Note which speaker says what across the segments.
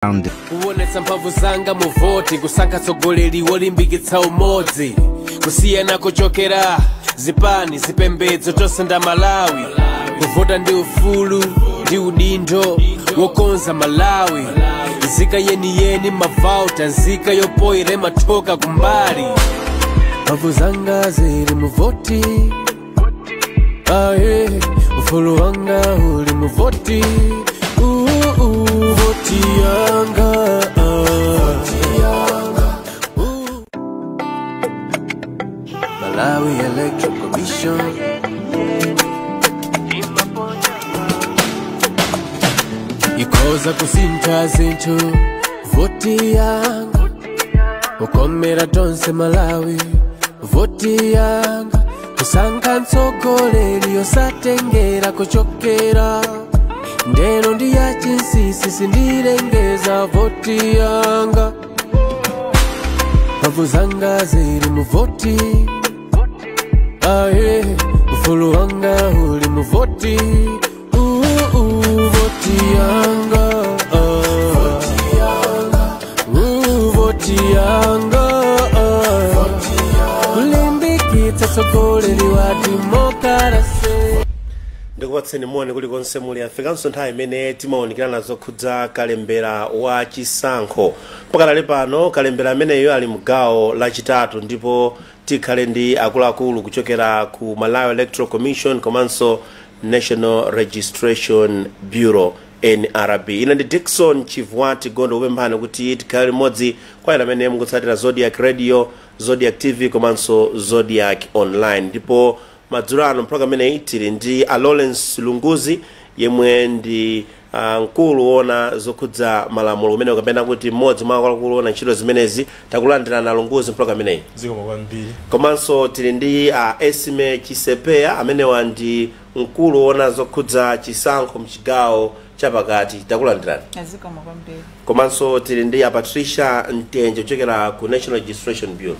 Speaker 1: Round.
Speaker 2: Kuonetsa mphamvu zanga mu voti, kusankha tsogoleri wolimbikitsa umodzi, kusiyana kuchokera zipani, zipembedzo, tonse nda Malawi. Kuvota ndi ufulu ndi udindo wokonza Malawi. Nzika yeniyeni mavauta, nzika yopoyera imathoka kumbali. Mphamvu zanga zili mu voti, aye, ufulu wanga uli mu voti. Voti yanga, ah. Malawi Electoral Commission. Ikhoza kusintha zinthu voti yanga, ukomera tonse Malawi. Voti yanga, kusankha mtsogoleri osatengera kuchokera ndeno ndi ya chinsinsi, sindilengeza. Voti yanga, mphamvu zanga zili mu voti, aye, ufulu wanga uli mu voti. Voti yanga, ah. Voti yanga, ah. Kulimbikitsa tsogoleri wa demokarasi.
Speaker 3: Ndikupatseni moni kulikonse muli. Afikanso nthawi imene timaonekerana zokhudza kalembera wa chisankho. Pakalale pano kalembera ameneyo ali mgawo lachitatu, ndipo tikhale ndi akuluakulu kuchokera ku Malawi Electoral Commission komanso National Registration Bureau, NRB. Ine ndi Dickson Chivwati Gondo, kupemphani kuti tikhale limodzi kwa ine amene mukutsatira Zodiac Radio, Zodiac TV komanso Zodiac Online. Ndipo madzulo ano mpulogalamu imeneyi tili ndi a Lawrence Lunguzi, yemwe ndi mkulu woona zokhudza malamulo kumene, kapena kuti mmodzi mwa akuluakulu woona ntchito zimenezi. Takulandirana, Lunguzi, mpulogalamu imeneyi.
Speaker 4: Zikomo kwambiri.
Speaker 3: Komanso tili ndi Esime Chisepeya, amenewa ndi mkulu woona zokhudza chisankho mchigawo chapakati. Takulandirani.
Speaker 5: Zikomo kwambiri.
Speaker 3: Komanso tili ndi a Patricia Mtenje kuchokera ku National Registration Bureau.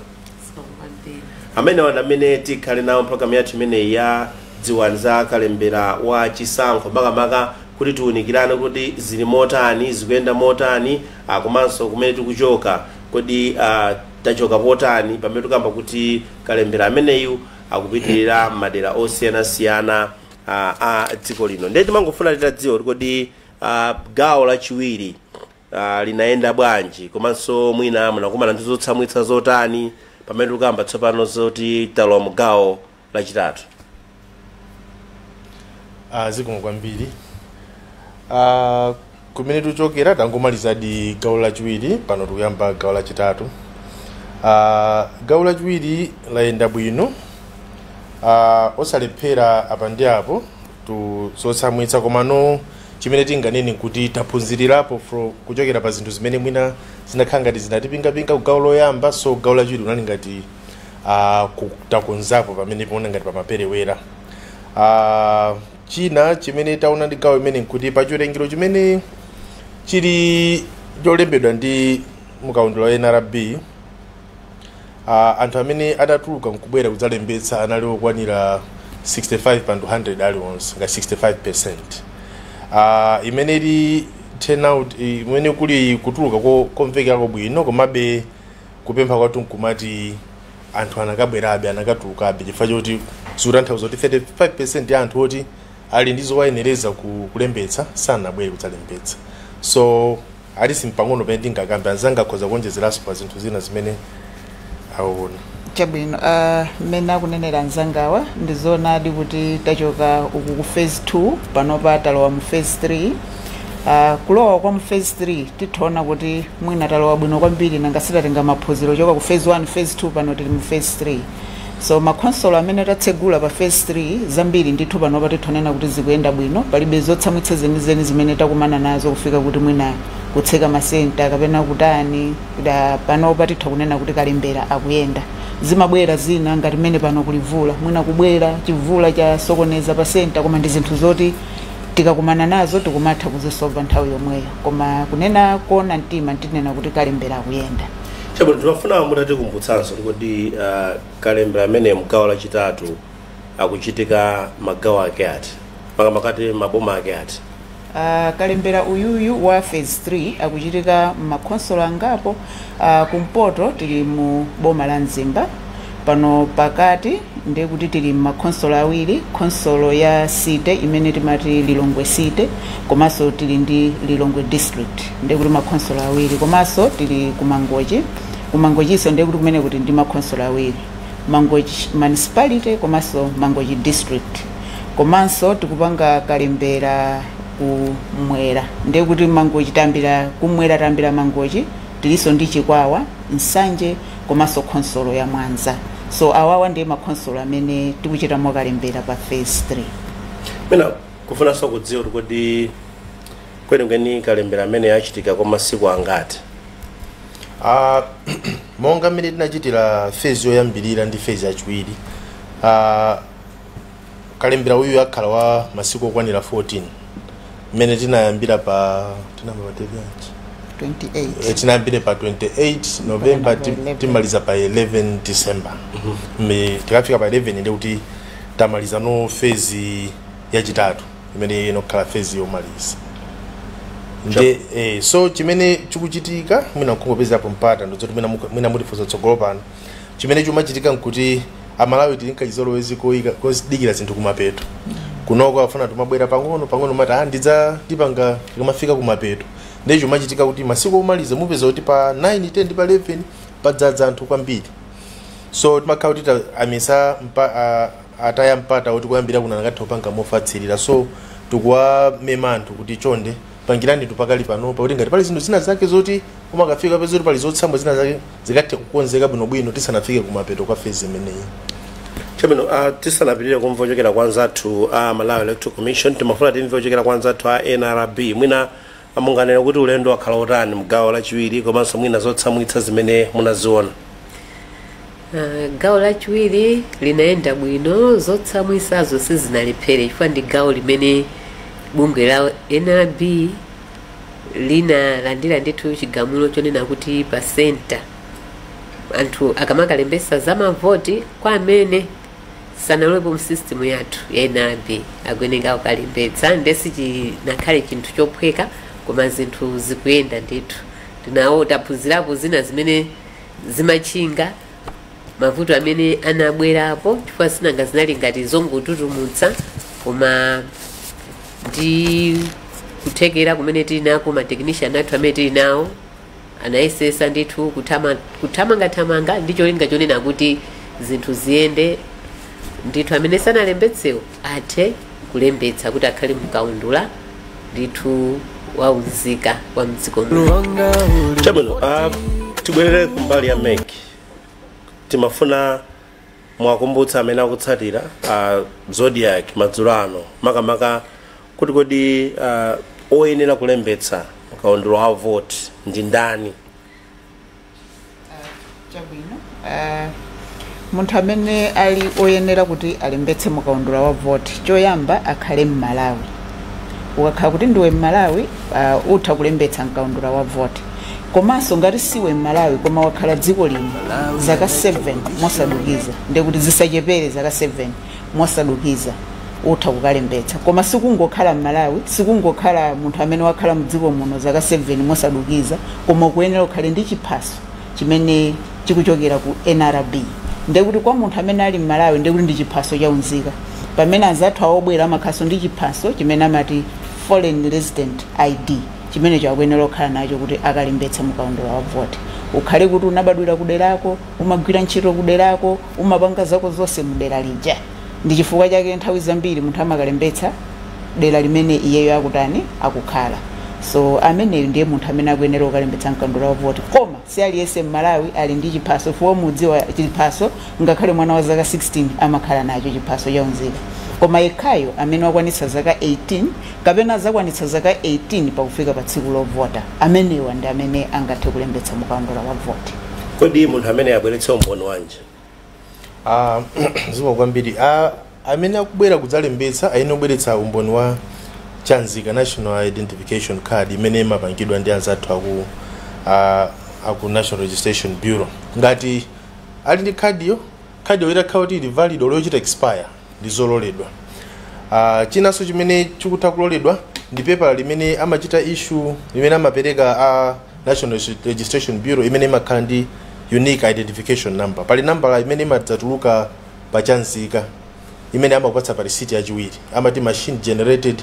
Speaker 5: Zikomo kwambiri.
Speaker 3: Amenewa ndi amene tikhale nawo mpulogalamu yathu imeneyi ya dziwani za kalembera wa chisankho, makamaka kuti tiwunikirane kuti zili motani, zikuyenda motani, komanso kumene tikuchoka, kodi tachoka potani, pamene tikamba kuti kalembera ameneyu akupitirira madera osiyanasiyana a dziko lino. Ndiye timangofuna titadziwa kuti kodi gawo lachiwiri linayenda bwanji, komanso mwina munakumana ndi zotsamwitsa zotani pamene tikamba tsopano zoti talowa mu gawo lachitatu?
Speaker 4: Zikomo kwambiri. Kumene tikuchokera, tangomalizadi gawo lachiwiri, pano tikuyamba gawo lachitatu. Gawo lachiwiri layenda bwino, osalephera apa ndi apo tu zotsamwitsa, komano chimene tinganene kuti taphunzirirapo kuchokera pa zinthu zimene mwina zinakhala ngati zinatipingapinga ku gawo loyamba. So gawo lachiwiri unali ngati takonzapo pamene paona ngati pamaperewera. China chimene taona ndi gawo imene nkuti pa chiwerengero chimene chili cholembedwa ndi mukaundula wa NRB, anthu amene adatuluka nkubwera kudzalembetsa anali okwanira 65 pa 100 aliwonse, nga 65%, imene ili turnout imene kuli kutuluka komvekera bwino. Komabe kupempha kwathu nkumati anthu anakabwerabe, anakatulukabe, chifukwa choti zikutanthauza kuti 35% ya anthu oti ali ndi zowayenereza kulembetsa sanabwere kudzalembetsa. So alisi mpang'ono pamene tingakambe, anzanga akhoza kuonjezeranso pa zinthu zina zimene aona.
Speaker 5: Chabwino, mmene akunenera anzangawa ndizoonadi kuti tachoka uku ku phase 2, panopa talowa mu phase 3. Kulowa kwa mu phase 3 tithaona kuti mwina talowa bwino kwambiri, nanga sitatenga maphunziro choka ku phase 1, phase 2, pano tili mu phase 3. So makhonsolo amene tatsegula pa phase 3, zambiri ndithu panopa tithaonena kuti zikuyenda bwino. Palibe zotsamwitsa zenizeni zimene takumana nazo kufika kuti mwina kutseka masenta kapena kutani da. Panopa titha kunena kuti kalembera akuyenda. Zimabwera zina ngati mmene pano kuli mvula, mwina kubwera chivula chasokoneza pa senta, koma ndi zinthu zoti tikakumana nazo tikumatha kuzisolva nthawi yomweyo. Koma kunena kuona mtima, ntinena kuti kalembera akuyenda.
Speaker 3: Chabwino, timafuna mutatikumbutsanso kuti kalembera amene mgawo lachitatu akuchitika magawo ake ati, makamaka maboma ake ati?
Speaker 5: Kalembera uyuyu wa phase 3 akuchitika m'makhonsolo angapo. Kumpoto tili mu boma la Mzimba, pano pakati ndiye kuti tili m'makhonsolo awiri, khonsolo ya city imene timati Lilongwe City, komanso tili ndi Lilongwe District, ndiye kuti makhonsolo awiri. Komanso tili kuMangochi. KuMangochinso ndiye kuti kumene kuti ndi makhonsolo awiri, Mangochi Municipality komanso Mangochi District. Komanso tikupanga kalembera kumwera, ndiye kuti Mangochi tambira kumwera, tambira Mangochi, tilinso ndi Chikwawa, Nsanje komanso khonsolo ya Mwanza. So awawa ndiye makhonsolo amene tikuchitamo kalembera pa phase 3.
Speaker 3: Mwina kufunanso kudziwa kuti kodi kwenikweni kalembera amene achitika kwa masiku angati?
Speaker 4: Monga mmene tinachitira phase yoyambirira ndi phase yachiwiri, kalembera uyu akhala wa masiku okwanira 14. Mmene tinayambira pa, tinayamba pa date yanji?
Speaker 5: 28.
Speaker 4: Tinayambire pa 28 November.
Speaker 5: Pa 11.
Speaker 4: Timaliza pa 11 December. Tikafika pa 11 ndi kuti tamaliza no phase yachitatu imene inokhala phase yomaliza. Nde so chimene chikuchitika, mwina nkungopezapo mpata, ndozoti mwina mutifunsa tsogolo pano, chimene chimachitika nkuti Amalawi tili nkachizolowezi koyika kodikira zinthu kumapeto. Kunoko afuna tumabwera pang'ono pang'ono, mati ah, ndidza ndipanga tikamafika kumapeto. Ndiye chimachitika kuti masiku omaliza mupeza kuti pa 9, 10 ndi pa 11 padzaza anthu kwambiri. So timakhala kuti amisa ataya mpata kuti kuyambira kuno angathe kupanga mofatsirira. So tikuwamema anthu kuti chonde pangirani tupakali panopa, kuti ngati pali zinthu zina zake zoti umakafika peza kuti pali zotsamwa zina zake, zikathe kukonzeka bwinobwino tisanafike kumapeto kwa phase imeneyi.
Speaker 3: Chabwino, tisanapitirire kumva kuchokera kwa anzathu a Malawi Electoral Commission, timafuna timve kuchokera kwa anzathu a NRB. Mwina munganena kuti ulendo wakhala otani mgawo lachiwiri, komanso mwina zotsamwitsa zimene munaziona?
Speaker 1: Gawo lachiwiri linayenda bwino. Zotsamwisazo sizinalephera, chifukwa ndi gawo limene bungwe la NRB linalandira ndithu chigamulo chonena kuti pa center anthu akamakalembesa za mavoti, kwa amene sanalowepo mu system yathu ya NRB akuyeneka kukalembetsa. Ndesi chinakhale chinthu chophweka, koma zinthu zikuyenda ndithu. Tinawo taphunzirapo zina zimene zimatchinga mavuto amene anabwerapo, chifukwa sinanga zinali ngati zongotutumutsa, koma ndi kuthekera kumene tili nako, ma technician athu amene tili nawo anayesesa ndithu kuthamangathamanga ndi cholinga chonena kuti zinthu ziyende ndithu, amene sanalembetsewo athe kulembetsa kuti akhale mkaundula ndithu waunzika wa mdziko muno.
Speaker 3: Chabwino, tibwerere kumbali ya MEC. Timafuna mwakumbutsa amene akutsatira Zodiak madzulo ano, makamaka kuti kodi oyenera kulembetsa mkaundula wa vote ndi ndani?
Speaker 5: Chabwino, munthu amene ali oyenera kuti alembetse mukaundula wa vote, choyamba akhale Mmalawi. Ukakhala kuti ndiwe Mmalawi, utha kulembetsa mkaundula wa vote. Komanso ngati siwe Mmalawi koma wakhala dziko lino zaka 7 mosadukiza, ndekuti zisachepere zaka 7 mosadukiza, utha kukalembetsa. Koma sikungokhala Mmalawi, sikungokhala munthu amene wakhala mdziko muno zaka 7 mosadukiza, koma ukuyenera ukhale ndi chiphaso chimene chikuchokera ku NRB. Ndekuti kwa munthu amene ali Mmalawi, ndekuti ndi chiphaso chaunzika, pamene anzathu awobwera amakhaso ndi chiphaso chimene amati foreign resident ID, chimene chakuyenera kukhala nacho kuti akalembetse mukaundula wa vote. Ukhale kuti unabadwira kuderako, umagwira ntchito kuderako, umapanga zako zonse mudera lija. Ndi chifukwa chake nthawi zambiri munthu amakalembetsa dera limene iyeyo akutani, akukhala. So ameneyo ndiye munthu amene akuyenera kukalembetsa mkaundula wa voti. Koma si aliyense Mmalawi ali ndi chiphaso fuwo mudziwa chiphaso, ngakhale mwana wa zaka 16 amakhala nacho chiphaso chaunzika. Koma yekhayo amene wakwanitsa zaka 18 kapena zakwanitsa zaka 18 pakufika pa tsiku lovota, amenewa ndi amene angathe kulembetsa mukaundula wa voti.
Speaker 3: Kodi munthu amene abweretse umboni wanji?
Speaker 4: Zikomo kwambiri. Amene akubwera kudzalembetsa ayenera kubweretsa umboni wa chanzika, national identification card, imene imapangidwa ndi anzathu aku National Registration Bureau. Ngati ali ndi khadiyo, khadiyo itakhala kuti ili valid, lochita expire, ndi zololedwa. Chinanso chimene chikutha kuloledwa ndi pepala limene amachita issue, limene amapereka a National Registration Bureau, imene imakhala ndi unique identification number. Pali nambala imene imadzatuluka pachanzika imene amakupatsa pa receipt yachiwiri, amati machine generated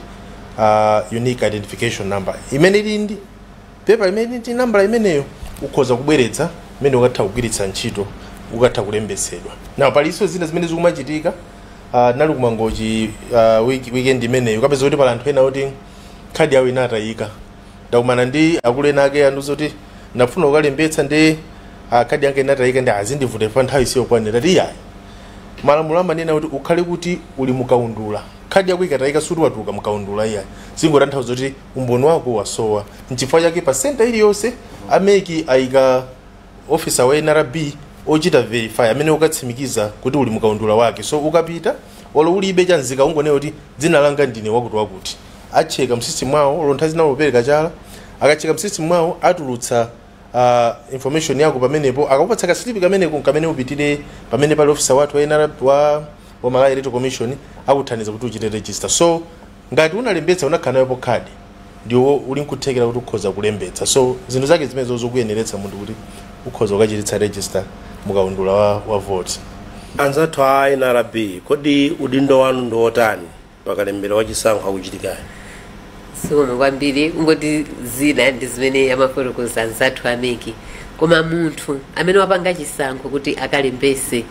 Speaker 4: unique identification number. Imene ili ndi pepa imene ndi nambala imeneyo, ukhoza kubweretsa imene ukatha kugwiritsa ntchito, ukatha kulembetsedwa. Now palinso zina zimene zikumachitika. Nali kumangochi weekend imeneyo, ukapeza kuti pali anthu ena kuti khadi yawo inatayika. Ndakumana ndi akulu ena ake, andiuza kuti ndafuna kukalembetsa ndi khadi yanga inatayika, ndi azindivuta pa nthawi isiyokwanira. Tati iyayi, malamulo amanena kuti ukhale kuti uli mukaundula. Khadi yako ikatayika suti watuluka mukaundula, iyayi, zingotanthauza kuti umboni wako wasowa. Nchifukwa chake pa center iliyonse a MEC ayika officer wa NRB ochita verify, amene ukatsimikiza kuti uli mukaundula wake. So ukapita, olo ulibe chanzika, ungonena kuti dzina langa ndine wakuti wakuti, acheka m'system mwawo. Olo nthawi zina upereka chala, akacheka m'system mwawo atulutsa information yako pamenepo. Akakupatsa kasilipi kameneko, kamene upitire pamene pali officer wathu wa NRB, wa Malawi Electoral Commission, akuthandiza kuti uchite register. So ngati unalembetsa, unakhala nayo khadi, ndiwo uli nkuthekera kuti ukhoza kulembetsa. So zinthu zake zimene zokuyeneretsa munthu kuti ukhoza kukachititsa register mukaundula wa vote.
Speaker 3: Anzathu a NRB, kodi udindo wanu ndi wotani pakalembera wachisankho akuchitikayo?
Speaker 1: Zikomo kwambiri. Ungoti zina ndi zimene amafotokoza anzathu a MEC, koma munthu amene wapanga chisankho kuti akalembese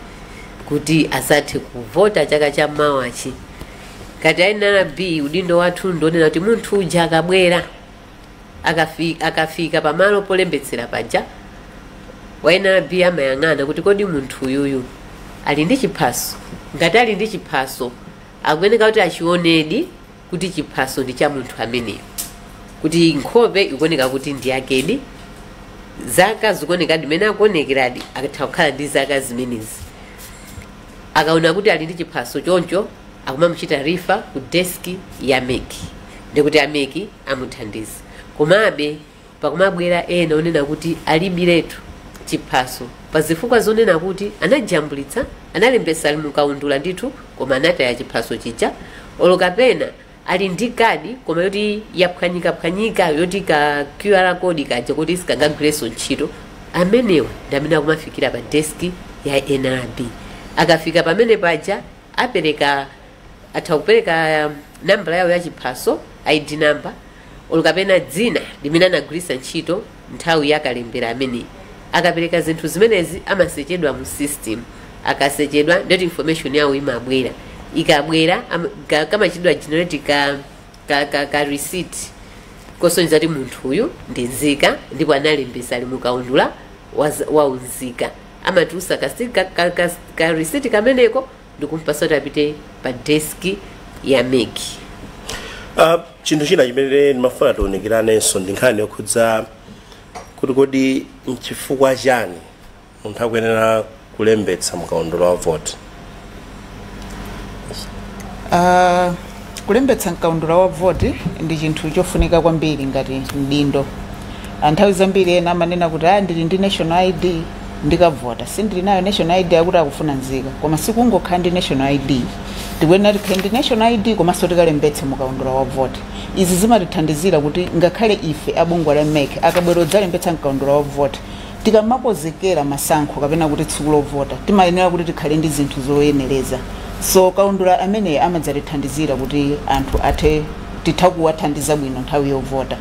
Speaker 1: kuti asathe kuvota chaka cha mawachi, ngati NRB udindo wathu ndionena kuti munthu uja akabwera, akafika pamalo polembetsera paja, wa NRB amayang'ana kuti kodi munthu uyuyu ali ndi chiphaso. Ngati ali ndi chiphaso, akuyeneka kuti achionedi kuti chiphaso ndi cha munthu ameneyo, kuti nkhope ikuoneka kuti ndi yakedi, zaka zikuonekadi mmene akuonekeradi, akatha kukhala ndi zaka zimenezi. Akaona kuti ali ndi chiphaso choncho, akumamuchita refer ku desk ya MEC, ndikuti a MEC amuthandiza. Komabe pakumabwera ena onena kuti alibiretu chiphaso, pazifukwa zonena kuti anajambulitsa, analembesa ali mukaundula ndithu, koma anataya chiphaso chija, olo kapena ali ndi kadi koma yoti yaphwanyikaphwanyika, yoti ka QR code kaja kuti sikangagwirenso ntchito. Amenewa ndi amene akumafikira pa desk ya NRB. Akafika pamene paja, apereka, atha kupereka nambala yawo ya chiphaso, ID number, olo kapena dzina limene anagwiritsa ntchito nthawi yakalembera ameneyi. Akapereka zinthu zimenezi, amasechedwa mu system. Akasechedwa, ndeti information yawo imabwera. Ikabwera, kamachitidwa generate ka receipt kosonyeza kuti munthu uyu ndi nzika ndipo analembesa ali mukaundula wa unzika. Amatulusa ka receipt kameneko ndikumpasa kuti apite pa desk ya MEC.
Speaker 3: Chinthu china chimene ndimafuna tiwunikiranenso ndi nkhani yokhudza kuti kodi nchifukwa chani munthu akuyenera kulembetsa mukaundula wa vote?
Speaker 5: Kulembetsa mkaundula wa voti ndi chinthu chofunika kwambiri ngati mdindo. Nthawi zambiri ena amanena kuti ah, ndili ndi national ID, ndikavota, sindili nayo national ID, akuti akufuna nzika. Koma sikungokhala ndi national ID. Tikuyenera tikhale ndi national ID komanso tikalembetse mukaundula wa voti. Izi zimatithandizira kuti ngakhale ife abungwe la MEC akabwera kudzalembetsa mkaundula wa voti, tikamakonzekera masankho kapena kuti tsiku lovota, timayenera kuti tikhale ndi zinthu zoyenereza. So kaundula ameneyi amadzatithandizira kuti anthu athe, titha kuwathandiza bwino nthawi yovota.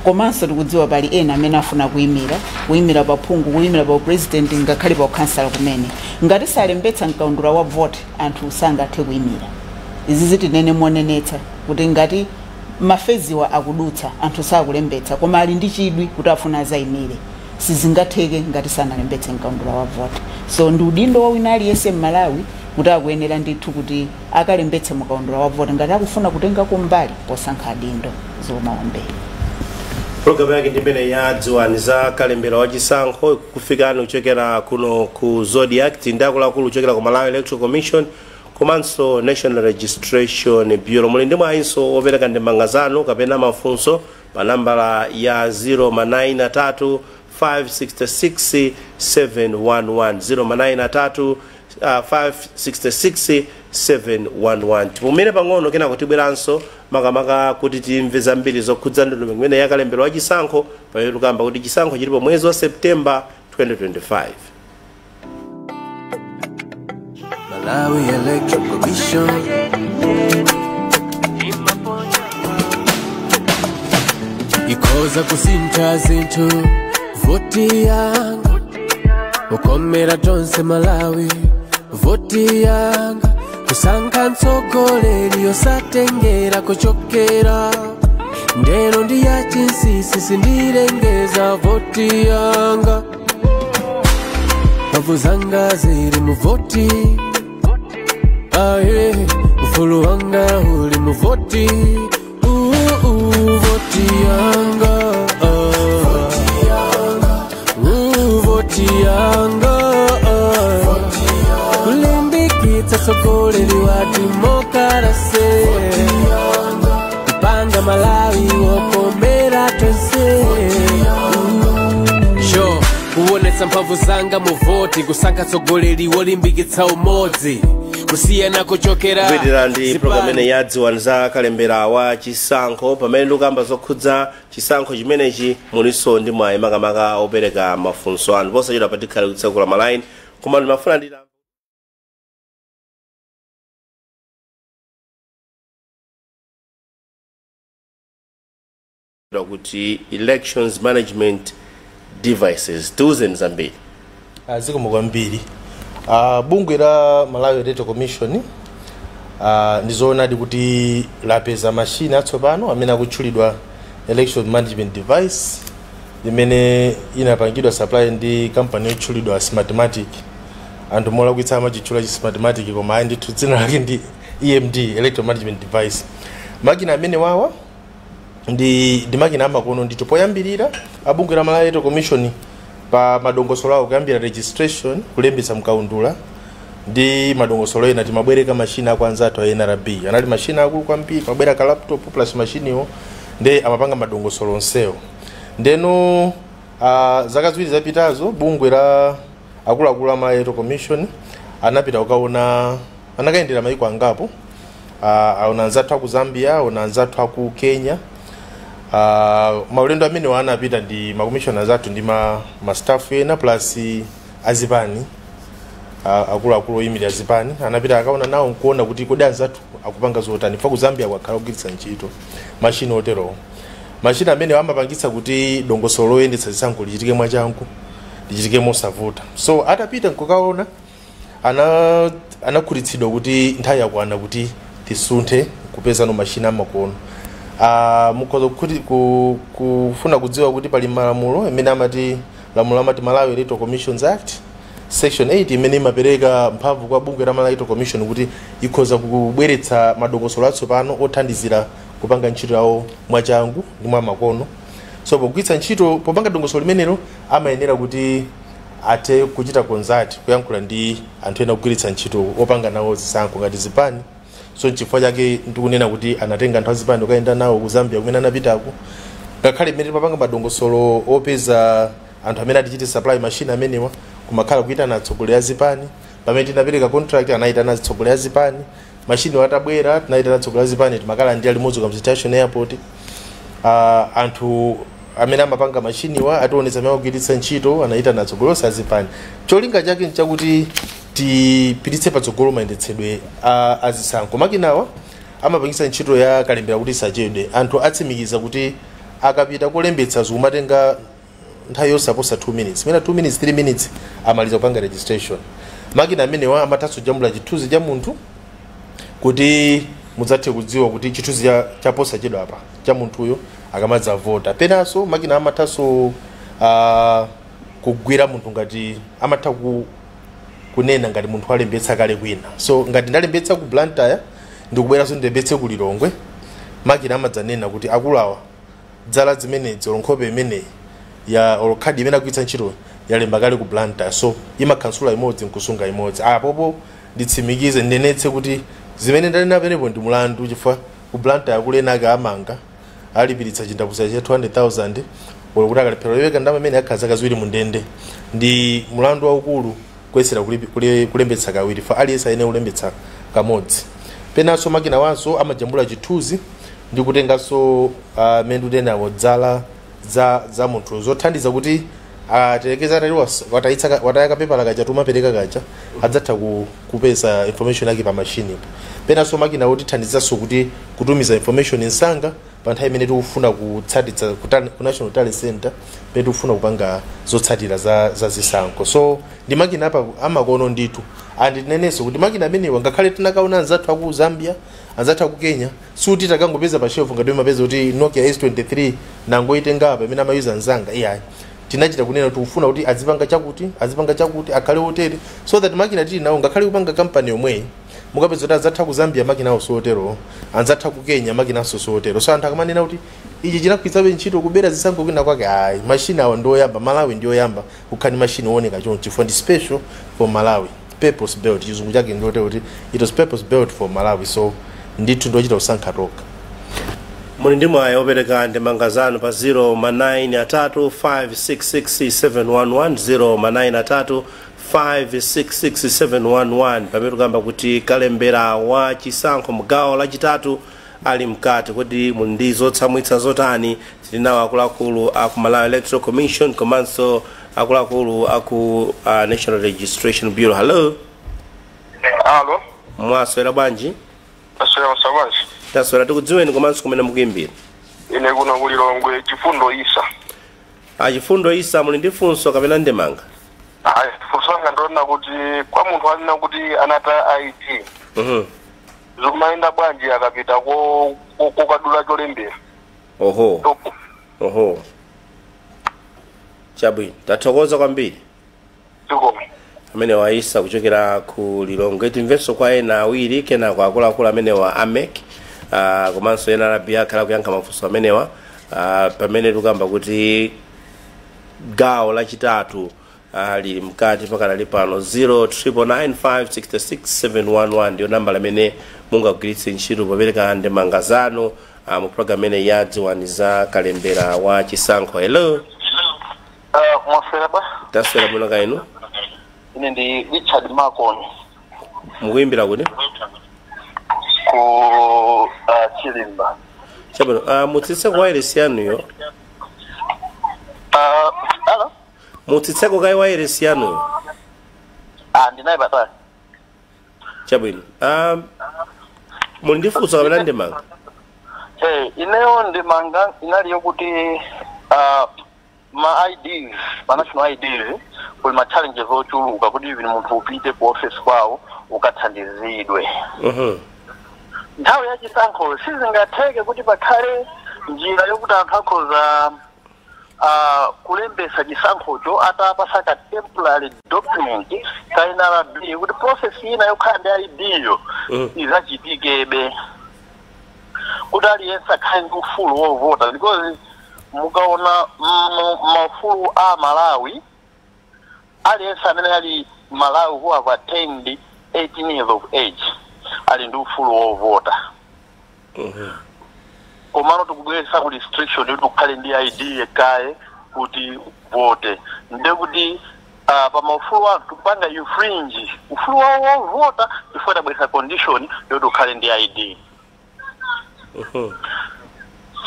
Speaker 5: Komanso tikudziwa pali ena amene afuna kuyimira pa phungu, kuyimira pa president, ngakhale pa ukhansala kumene. Ngati salembetsa mkaundula wa vote, anthu sangathe kuyimira. Izi zitinene monenetsa kuti ngati maphasewa akudutsa, anthu sakulembetsa koma ali ndi chidwi kuti afuna azayimire, sizingatheke ngati sanalembetse mkaundula wa vote. So ndi udindo wa wina aliyense m'Malawi kuti akuyenera ndithu kuti akalembetse mukaundula wa vote ngati akufuna kutengako mbali posankha adindo zoma wambiri.
Speaker 3: Programu yake ndi imene ya Dziwani za Kalembera Wachisankho, kufikani kuchokera kuno ku Zodiak. Ndi akuluakulu kuchokera ku Malawi Electoral Commission komanso National Registration Bureau. Muli ndi mwayinso opereka ndemanga zanu kapena mafunso pa nambala ya 093 566 711, 093 566. 711. Tipumire pang'ono, kenako tibweranso makamaka kuti timve zambiri zokhudza ndondomeko imene yakalembera wa chisankho, pamene tikamba kuti chisankho chilipo mwezi wa September 2025.
Speaker 2: Malawi Electoral Commission. Ikhoza kusintha zinthu, voti yanga ukomera tonse Malawi, voti yanga kusankha mtsogoleri osatengera kuchokera ndeno ndi ya chinsinsi sindilengeza voti yanga mphamvu zanga zili mu voti aye ufulu wanga uli mu voti voti yanga voti yanga kulimbikitsa tsogoleri wa demokarasi kupanga Malawi wokomera tonse. Sure, kuonetsa mphamvu zanga mu voti kusankha tsogoleri wolimbikitsa umodzi kusiyana kuchokera
Speaker 3: Kupitirira ndi programu imene ya Dziwani za kalembera wa chisankho, pamene ndikukamba zokhudza chisankho chimenechi. Mulinso ndi mwayi makamaka opereka mafunso anu posachedwa patikhale kutsekula malaini, koma ndimafuna ndita kuti elections management devices, tiuzeni zambiri.
Speaker 4: Zikomo kwambiri. Bungwe la Malawi Electoral Commission ndizoonadi kuti lapeza mashini atsopano amene akutchulidwa election management device, imene inapangidwa supply ndi kampani yotchulidwa Smartmatic. Anthu molakwitsa amachitchula chi Smartmatic, koma ayi ndithu, dzina lake ndi EMD, electoral management device. Makina amene wawa ndi makina amakono ndithu. Poyambirira abungwe la Malawi Electoral Commission pa madongosolo awo, kuyambira registration, kulembetsa mkaundula ndi madongosolo ena, timabwereka mashina ako anzathu a NRB. Anali mashina akulu kwambiri, mabwera ka laptop plus mashiniwo ndi amapanga madongosolo onsewo. Ndeno zaka 2 zapitazo bungwe la akuluakulu a Malawi Electoral Commission anapita kukaona, anakayendera mayiko angapo. Aona anzathu aku Zambia, aona anzathu aku Kenya. Maulendo amene anapita ndi makomishona athu ndi ma staff ena plus azipani, akuluakulu oyimirira azipani. Anapita akaona nawo nkuona kuti kodi anzathu akupanga zotani fa ku Zambia kwakhala kugwiritsa ntchito mashini oterowo. Mashini amene amapangitsa kuti dongosolo loyendetsa zisankho lichitike mwachangu, lichitike mosavuta. So atapita nkukaona, anakhutitsidwa kuti nthawi yakwana kuti tisunthe kupezano mashini amakono. Mukhoza kufuna kudziwa kuti pali malamulo amene amati, lamulo amati Malawi Electoral Commissions Act section 8, imene imapereka mphamvu kwa bungwe la Malawi Electoral Commission kuti ikhoza kubweretsa madongosolo atsopano othandizira kupanga ntchito yawo mwachangu ndi mwa makono. So pogwiritsa ntchito, popanga dongosolo limenelo, amayenera kuti athe kuchita consult, kuyankhula ndi anthu ena kugwiritsa ntchito, opanga nawo zisankho ngati zipani. So nchifukwa chake ndikunena kuti anatenga anthu azipani kukayenda nawo ku Zambia kumene anapitako. Ngakhale mmene timapanga madongosolo opeza anthu amene atichite supply machine amenewa, kumakhala kuitana atsogoleri azipani. Pamene tinapereka contract, anayitana atsogoleri azipani. Machine atabwera, tinayitana atsogoleri azipani, timakhala ndi alimodzi ku Station Airport. Anthu amene amapanga machiniwa ationetsa amene akugwiritsa ntchito, anayitana atsogoleri azipani. Cholinga chake nchakuti tipititse patsogolo mayendetsedwe a azisankho. Makinawa amapangitsa ntchito ya kalembera kuti isachedwe. Anthu atsimikiza kuti akapita kulembetsa zikumatenga nthawi yosaposa 2 minutes, mwina 2 minutes, 3 minutes, amaliza kupanga registration. Makina amenewa amathanso kujambula chithunzi cha munthu kuti mudzathe kudziwa kuti chithunzi chaposachedwa apa cha munthuyo akamadzavota. Penanso makina amathanso kugwira munthu ngati amatha kunena ngati munthu alembetsa kale kwina. So ngati ndalembetsa ku Blantyre, ndikubweranso ndilembetse ku Lilongwe, makina amadzanena kuti akuluawa dzala zimenezi olo nkhope imeneyi ya olo khadi imene akugwiritsa ntchito yalemba kale ku Blantyre, so imakhansula imodzi nkusunga imodzi. Apopo nditsimikize, ndinenetse kuti zimene ndanena penepo ndi mulandu, chifukwa ku Blantyre kuli ena ake amanga, alipiritsa chindapusa cha 200,000 olo kuti akalephera kulipira ndalama imene akhala zaka 2 mu ndende. Ndi mulandu waukulu kuyesera kulembetsa kawiri fa aliyense ayenera kulembetsa. Kamodzi penanso makina wanso amajambula chithunzi ndi kutenganso mmene ndikutenawo dzala za munthu, zothandiza kuti aterekeza atali wataya kapepala kaja tumapereka kaja, adzatha kupeza information yake pa machine ipo. Penanso makina otithandizanso kuti kutumiza information msanga pa nthawi imene tikufuna kutsatitsa ku National Tally Center, pamene tikufuna kupanga zotsatira za zisankho. So ndi makina apa amakono ndithu. And tinenenso kuti makina amenewa, ngakhale tinakaona anzathu aku Zambia, anzathu aku Kenya, suti takangopeza pa shelf ngati mapeza kuti Nokia S23 nangoitenga apa imene amayuza anzanga, iyayi. Tinachita kunena kuti tikufuna kuti azipanga chakuti, azipanga chakuti, akhale otere, so that makina tili nawo, ngakhale kupanga kampani yomweyi, mukapeza kuti anzathu ku Zambia makina awo siotero, anzathu ku Kenya makina awo siotero. So anthu akamanena kuti ichi chinagwiritsabe ntchito kubera zisankho kwina kwake, ayi. Mashini awa ndioyamba, Malawi ndioyamba kukhala ndi mashini ooneka choncho, chifukwa ndi special for Malawi, purpose built. Chizungu chake ndiotero kuti it was purpose built for Malawi. So ndithu ndochita kusankha tokha.
Speaker 3: Muli ndi mwayi opereka ndemanga zanu pa 0 ma 9 3 566 711, 0 ma 9 3 566 711, pamene tikuyamba kuti kalembera wa chisankho mgawo lachitatu ali mkati. Kuti muli ndi zotsamwitsa zotani? Tili nawo akuluakulu aku Malawi Electoral Commission komanso akuluakulu aku National Registration Bureau. Hello.
Speaker 6: Alo.
Speaker 3: Mwaswera bwanji?
Speaker 6: Aswera masabazi.
Speaker 3: Taswera. Tikudziweni komanso kumene mukuyimbira.
Speaker 6: Ine kuno kuLilongwe, Chifundo Isa.
Speaker 3: Achifundo Isa, muli ndi funso kapena ndemanga?
Speaker 6: Ayi, funso langa ndiona kuti kwa munthu anena kuti anata ID, zikumayenda bwanji akapita kokadula cholembera?
Speaker 3: Oho.
Speaker 6: Topo.
Speaker 3: Oho, chabwino, tathokoza kwambiri.
Speaker 6: Zikoma.
Speaker 3: Amene waisa kuchokera ku Lilongwe. Timvenso kwa ena awiri, kenako akuluakulu amenewa a MEC komanso NRB akhala kuyankha mafunso amenewa, pamene tikuyamba kuti gawo lachitatu lili mkati pakanali pano. 0999566711 ndiyo namba limene mungagwiritse ntchito popereka ndemanga zanu mu program imene ya Dziwani za kalembera wa chisankho. Hello.
Speaker 6: Mwaswera ba?
Speaker 3: Taswera bwino kainu?
Speaker 6: Ine ndi Richard Macon.
Speaker 3: Mukuyimbira kuti?
Speaker 6: Ku Chilimba.
Speaker 3: Chabwino, mutsitseko wireless yanuyo.
Speaker 6: Alo.
Speaker 3: Mutsitseko kayi wireless yanuyo.
Speaker 6: Ah, ndinayi patali.
Speaker 3: Chabwino, muli ndi funso kapena ndemanga?
Speaker 6: Hey, ineyo ndemanga inali yokuti ma IDs, ma national IDs, kuli ma challenges ochuluka kuti even munthu upite ku office kwawo ukathandizidwe. Nthawi yachisankho sizingatheke kuti pakhale njira yokuti anthu akhoza kulembesa chisankhocho atapasa ka temporary document ka NRB, kuti process ina yokhala ndi ID yo izachitikebe, kuti aliyense akhale ndi ufulu wovota? Because mukaona maufulu a Malawi, aliyense amene ali Malawi who have attained 18 years of age ali ndi ufulu wovota. Komano tikubweretsa ku restriction kuti ukhale ndi ID yekaye kuti uvote, nde kuti pa maufulu anthu kupanga infringe ufulu wawo wovota chifukwa tabweretsa condition yoti ukhale ndi ID.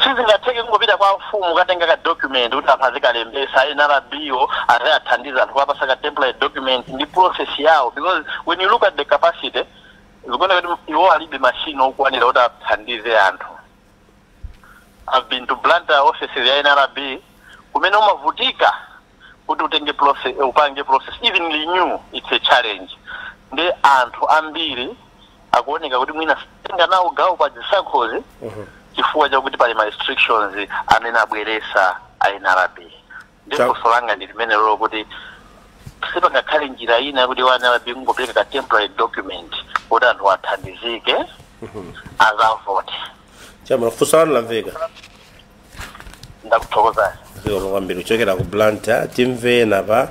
Speaker 6: Sizingatheke kungopita kwa mfumu ukatenga ka document kuti anthu azikalembesa, NRB wo aziyathandiza anthu kuwapasa ka template document ndi process yawo? Because when you look at the capacity, zikuona kuti iwo alibe machine okwanira kuti athandize anthu. I've been to Blantyre offices ya NRB kumene umavutika kuti utenge process, upange process, even renew, it's a challenge. Ndi anthu ambiri akuoneka kuti mwina tenga nawo gawo pa zisankhozi chifukwa chakuti pali ma restrictions amene abweresa a NRB. Ndipo funso langa ndi limene lolo kuti sipangakhale njira ina kuti wa NRB kungopereka ka temporary document kuti anthu athandizike azavote?
Speaker 3: Chabwino, funso lanu lamveka.
Speaker 6: Ndakuthokozani.
Speaker 3: Zikomo kwambiri kuchokera ku Blantyre. Timve napa,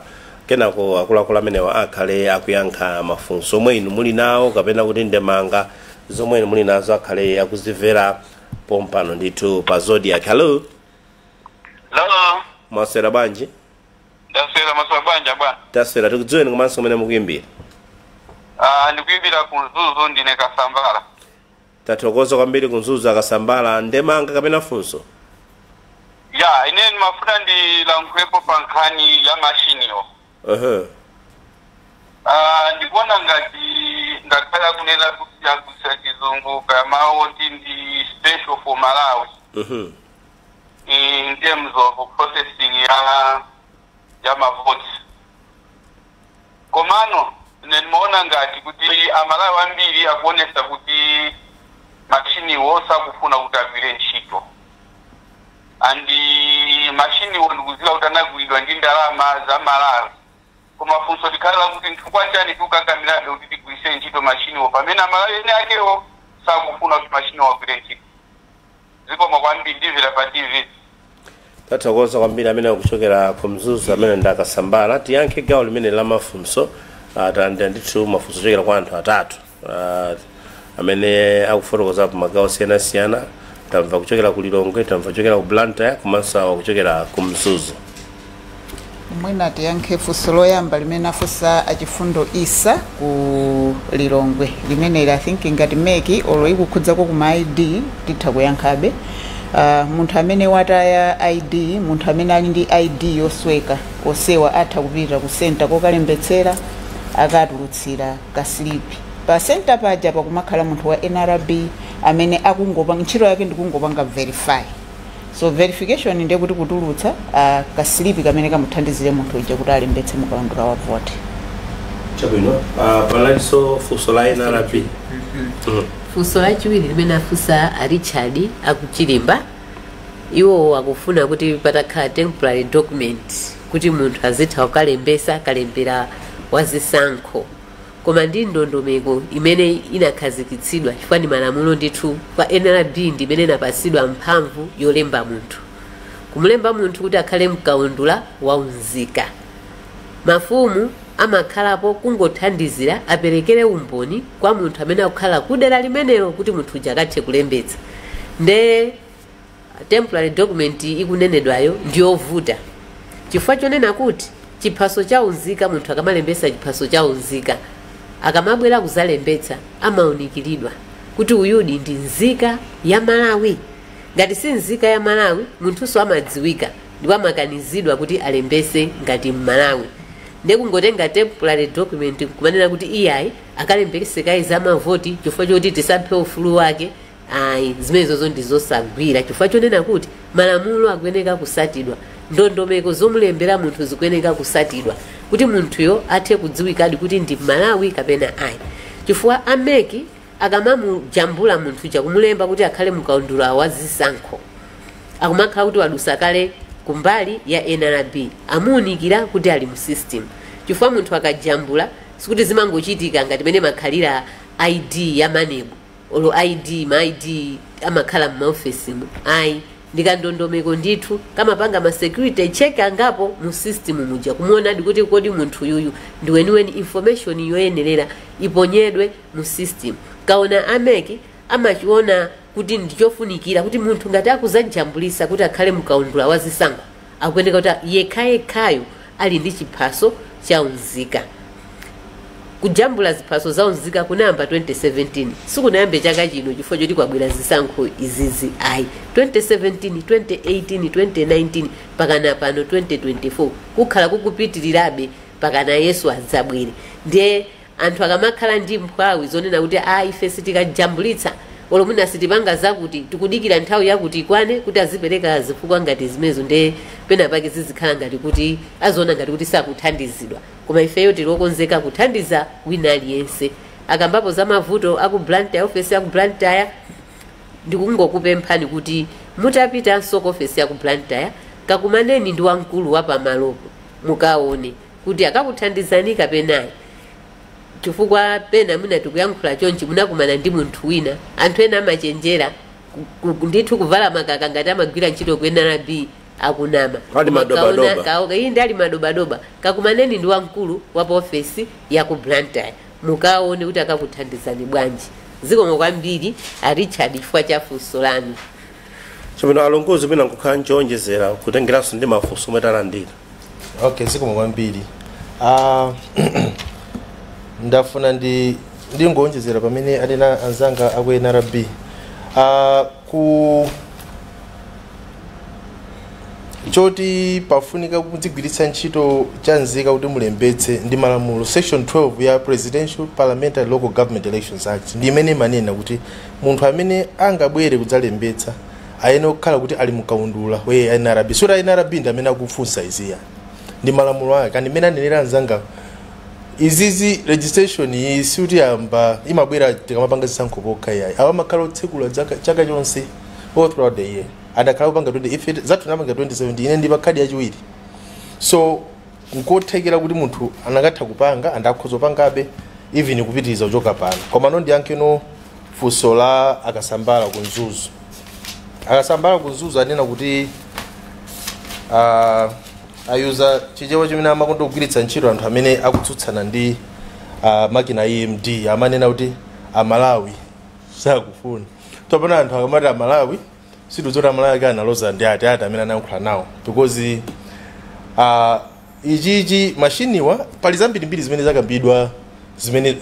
Speaker 3: kenako akuluakulu amenewa akhale akuyankha mafunso omwe inu muli nawo kapena kuti ndemanga zomwe inu muli nazo akhale akuzimvera pompano ndithu pa Zodiak. Hello.
Speaker 6: Hello.
Speaker 3: Mwaswera bwanji?
Speaker 6: Ndaswera, maswera bwanji bwana?
Speaker 3: Taswera. Tikudziweni komanso kumene mukuyimbira.
Speaker 7: Ndikuimbira ku Mzuzu, ndine Kasambala.
Speaker 3: Tathokoza kwambiri ku Mzuzu, Akasambala. Ndemanga kapena funso?
Speaker 7: Ya, ine ndimafuna ndilankhulepo pa nkhani ya mashiniyo. Ndikuona ngati ngakhale akunena kuti agwisa Chizungu kamawo kuti ndi special for Malawi in terms of processing ya mavoti, komano ine ndimaona ngati kuti Amalawi ambiri akuonesa kuti mashiniwo sakufuna kuti agwire ntchito, and mashiniwo ndikuziwa kuti anagulidwa ndi ndalama za Malawi, koma funso likhala kuti nchifukwa chani tikukakamirabe kuti tigwirise ntchito mashiniwo pamene Amalawi ene akewo sakufuna kuti mashiniwo agwire ntchito? Zikomo kwambiri, ndimvera pa TV.
Speaker 3: Tathokoza kwambiri amene akuchokera ku Mzuzu, amene ndi Akasambala. Tiyankhe gawo limene la mafunso. Talandira ndithu mafunso ochokera kwa anthu atatu amene akufotokozapo magawo osiyanasiyana. Tamva kuchokera ku Lilongwe, tamva kuchokera ku Blantyre, komanso awa kuchokera ku Mzuzu.
Speaker 5: Mwina tiyankhe funso loyamba limene afunsa Achifundo Isa ku Lilongwe limeneli. I think ngati MEC olo ikukhudzako kuma ID, titha kuyankhabe. Munthu amene wataya ID, munthu amene ali ndi ID yosweka, osewa atha kupita ku center kokalembetsera, akatulutsira ka slip. Pa center paja pakumakhala munthu wa NRB amene akungopanga ntchito yake ndikungopanga verify. So verification ndiye kuti kutulutsa ka slip kamene kamuthandizire munthu uja kuti alembetse mukaundula wa vote.
Speaker 3: Chabwino. Panalinso funso la NRB.
Speaker 1: Funso lachiwiri limene afunsa a Richard akuchilimba, iwo akufuna kuti patakhala temporary document kuti munthu azitha kukalembesa kalembera wazisankho, koma ndi ndondomeko imene inakhazikitsidwa, chifukwa ndi malamulo ndithu kwa NRB ndi imene inapasidwa mphamvu yolemba munthu, kumulemba munthu kuti akhale mkaundula waunzika. Mafumu amakhalapo kungothandizira, aperekere umboni kwa munthu amene akukhala kudera limenelo kuti munthu uja akathe kulembetsa. Nde temporary document ikunenedwayo ndiyovuta, chifukwa chonena kuti chiphaso cha unzika, munthu akamalembetsa chiphaso cha unzika, akamabwera kuzalembetsa amaunikiridwa kuti uyudi ndi nzika ya Malawi. Ngati si nzika ya Malawi, munthunso amadziwika ndipo amakanizidwa kuti alembese ngati Mmalawi. Ndiye kungotenga temporary document kumanena kuti iyayi, akalembese kayi za mavoti chifukwa choti tisaphe ufulu wake, ayi, zimenezozo ndi zosagwira, chifukwa chonena kuti malamulo akuyeneka kusatidwa, ndondomeko zomulembera munthu zikuyeneka kusatidwa kuti munthuyo athe kudziwikadi kuti ndi Malawi kapena ayi. Chifukwa a MEC akamamujambula munthu chakumulemba kuti akhale mkaundula wa zisankho, akumakhala kuti wadusa kale kumbali ya NRB, amuunikira kuti ali mu system. Chifukwa munthu akajambula, sikuti zimangochitika ngati mene makhalira ID ya MANEB olo ID, ma ID amakhala m'maofesimu, ayi. Ndikandondomeko ndithu kamapanga ma security check angapo mu system muja, kumuonadi kuti kodi munthu yuyu ndi weniweni, information yoyenerera iponyedwe mu system. Kaona a MEC amachiona kuti ndichofunikira kuti munthu ngati akuzajambulisa kuti akhale mkaundula wa zisankho, akuyeneka kuti yekhayekhayo ali ndi chiphaso cha unzika. Kujambula ziphaso za unzika kunayamba 2017, sikunayambe chaka chino chifukwa choti kwabwera zisankho izizi, ayi. 2017, 2018, 2019, pakana pano 2024, kukhala kukupitirirabe pakana Yesu adzabwere. Ndiye anthu akamakhala ndi mphwawi zonena kuti a ife sitikajambulitsa olo mwina sitipanga zakuti, tikudikira nthawi yakuti ikwane kuti azipereka zifukwa ngati zimenezo, ndiye pena pake zizikhala ngati kuti aziona ngati kuti sakuthandizidwa. Koma ifeyo tili okonzeka kuthandiza wina aliyense. Akambapo za mavuto aku Blantyre, ofesi aku Blantyre, ndikungokupemphani kuti mutapitanso ku ofesi yaku Blantyre, kakumaneni ndi wamkulu wa pamalopo, mukaone kuti akakuthandizani kapenayi. Chifukwa pena mwina tikuyankhula chonchi, munakumana ndi munthu wina. Anthu ena amachenjera ndithu kuvala makaka ngati amagwira ntchito ku NRB, akunama.
Speaker 3: Ali
Speaker 1: Koma
Speaker 3: madobadoba.
Speaker 1: Iyi ndi ali madobadoba. Kakumaneni ndi wamkulu wa pa ofesi ya ku Blantyre, mukaone kuti akakuthandizani bwanji. Zikomo kwambiri a Richard chifukwa cha funso lanu.
Speaker 3: Chabwino, alongozi, mwina nkukhala nchowonjezera kutengeranso ndi mafunso omwe talandira.
Speaker 4: Okay, zikomo kwambiri. Ndafuna ndingonjezera pamene anena anzanga aku NRB ku choti pafunika kudzigwiritsa ntchito chanzika kuti mulembetse ndi malamulo. Section 12 ya Presidential, Parliamentary, Local Government Elections Act ndi imene imanena kuti munthu amene angabwere kudzalembetsa ayenera kukhala kuti ali mkaundula we NRB. So NRB ndi amene akufunsa iziya, ndi malamulo ake. Kandi imene anenera anzanga, izizi registration iyi siuti yamba imabwera tikamapanga zisankho pokha, iyayi. Awa amakhala otsekula chaka chonse, all throughout the year. Adakhala kupanga 20, ife zathu napanga 2017, ine ndi pa khadi yachiwiri. So nkothekera kuti munthu anakatha kupanga, andakhoza kupangabe even kupitiriza kuchoka pano. Koma no, ndiyankheno funso la Akasambala ku Mzuzu. Akasambala ku Mzuzu anena kuti ayuza Chichewa chimene amakonda kugwiritsa ntchito anthu amene akutsutsana ndi makina EMD. Amanena kuti Amalawi sakufuna. Tsopano anthu akamati Amalawi, situzoti Amalawi ake analoza ndi ati ati amene anayankhula nawo, because ichichi mashiniwa pali zambirimbiri zimene zakambidwa zimene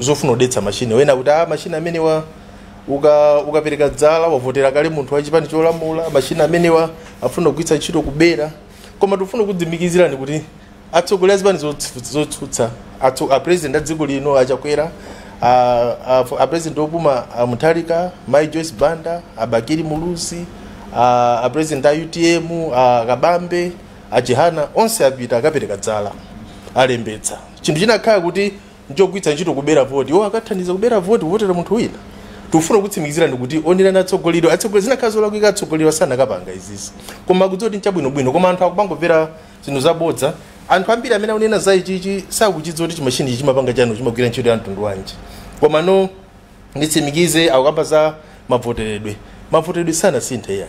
Speaker 4: zofuna kudetsa mashini. Wena kuti mashini amenewa ukapereka dzala wavotera kale munthu wachipani cholamula, mashini amenewa afuna kugwiritsa ntchito kubera. Koma tifuna kudzimikizirani kuti atsogoleri azipani zotsutsa, a president a dziko lino Achakwera, a president opuma a Mutharika, Mai Joyce Banda, Abakiri Muluzi, a president a UTM a Kabambe, Achihana, onse apita akapereka dzala, alembetsa. Chinthu chinakhala kuti nchogwiritsa ntchito kubera voti, iwo akathandiza kubera voti, kuvotera munthu wina. Tikufuna kutsimikizirani kuti onerani atsogoleri, atsogoleri zinakhala zolakwika, atsogoleri asanakapanga izizi, koma akudziwa kuti nchabwinobwino. Koma anthu akupangomvera zinthu zabodza. Anthu ambiri amene akunena za ichichi sakuchidziwa kuti chimashini ichi chimapanga chanu, chimagwira ntchito ya mtundu wanji. Koma no, nditsimikize, akukamba za mavoteredwe, mavoteredwe sanasinthe ya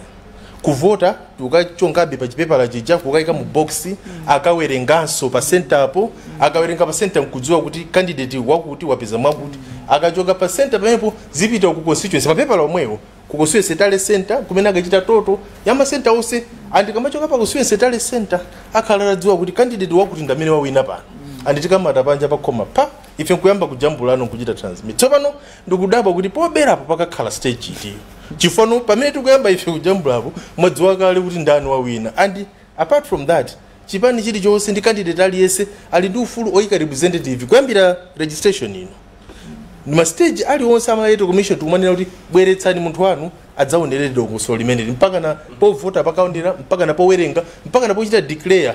Speaker 4: kuvota. Tukachongabe pa chipepala chija, kukayika mu box, akawerenganso pa center apo. Akawerenga pa center nkudziwa kuti candidate wakuti wapeza mwakuti. Akachoka pa center pamenepo zipita ku constituency, mapepala omwewo ku constituency tally center, kumene akachita total ya ma center onse. Andikamachoka pa constituency tally center akhala atadziwa kuti candidate wakuti ndamene wawina pano. Anditikamata panja pakhoma pa ife nkuyamba kujambulano, nkuchita transmit. Tsopano ndikudabwa kuti poberapo pakakhala stage itiyo, chifano pamene tikuyamba ife kujambulapo mwadziwa kale kuti ndani wawina. And apart from that, chipani chilichonse ndi candidate aliyense ali ndi ufulu oyika representative kuyambira registration ino. Ndi ma stage aliwonse ama Electoral Commission tikumanena kuti bweretsani munthu wanu adzaonerere dongosolo limeneli, mpaka na povota pakaondera, mpaka na powerenga, mpaka na pochita declare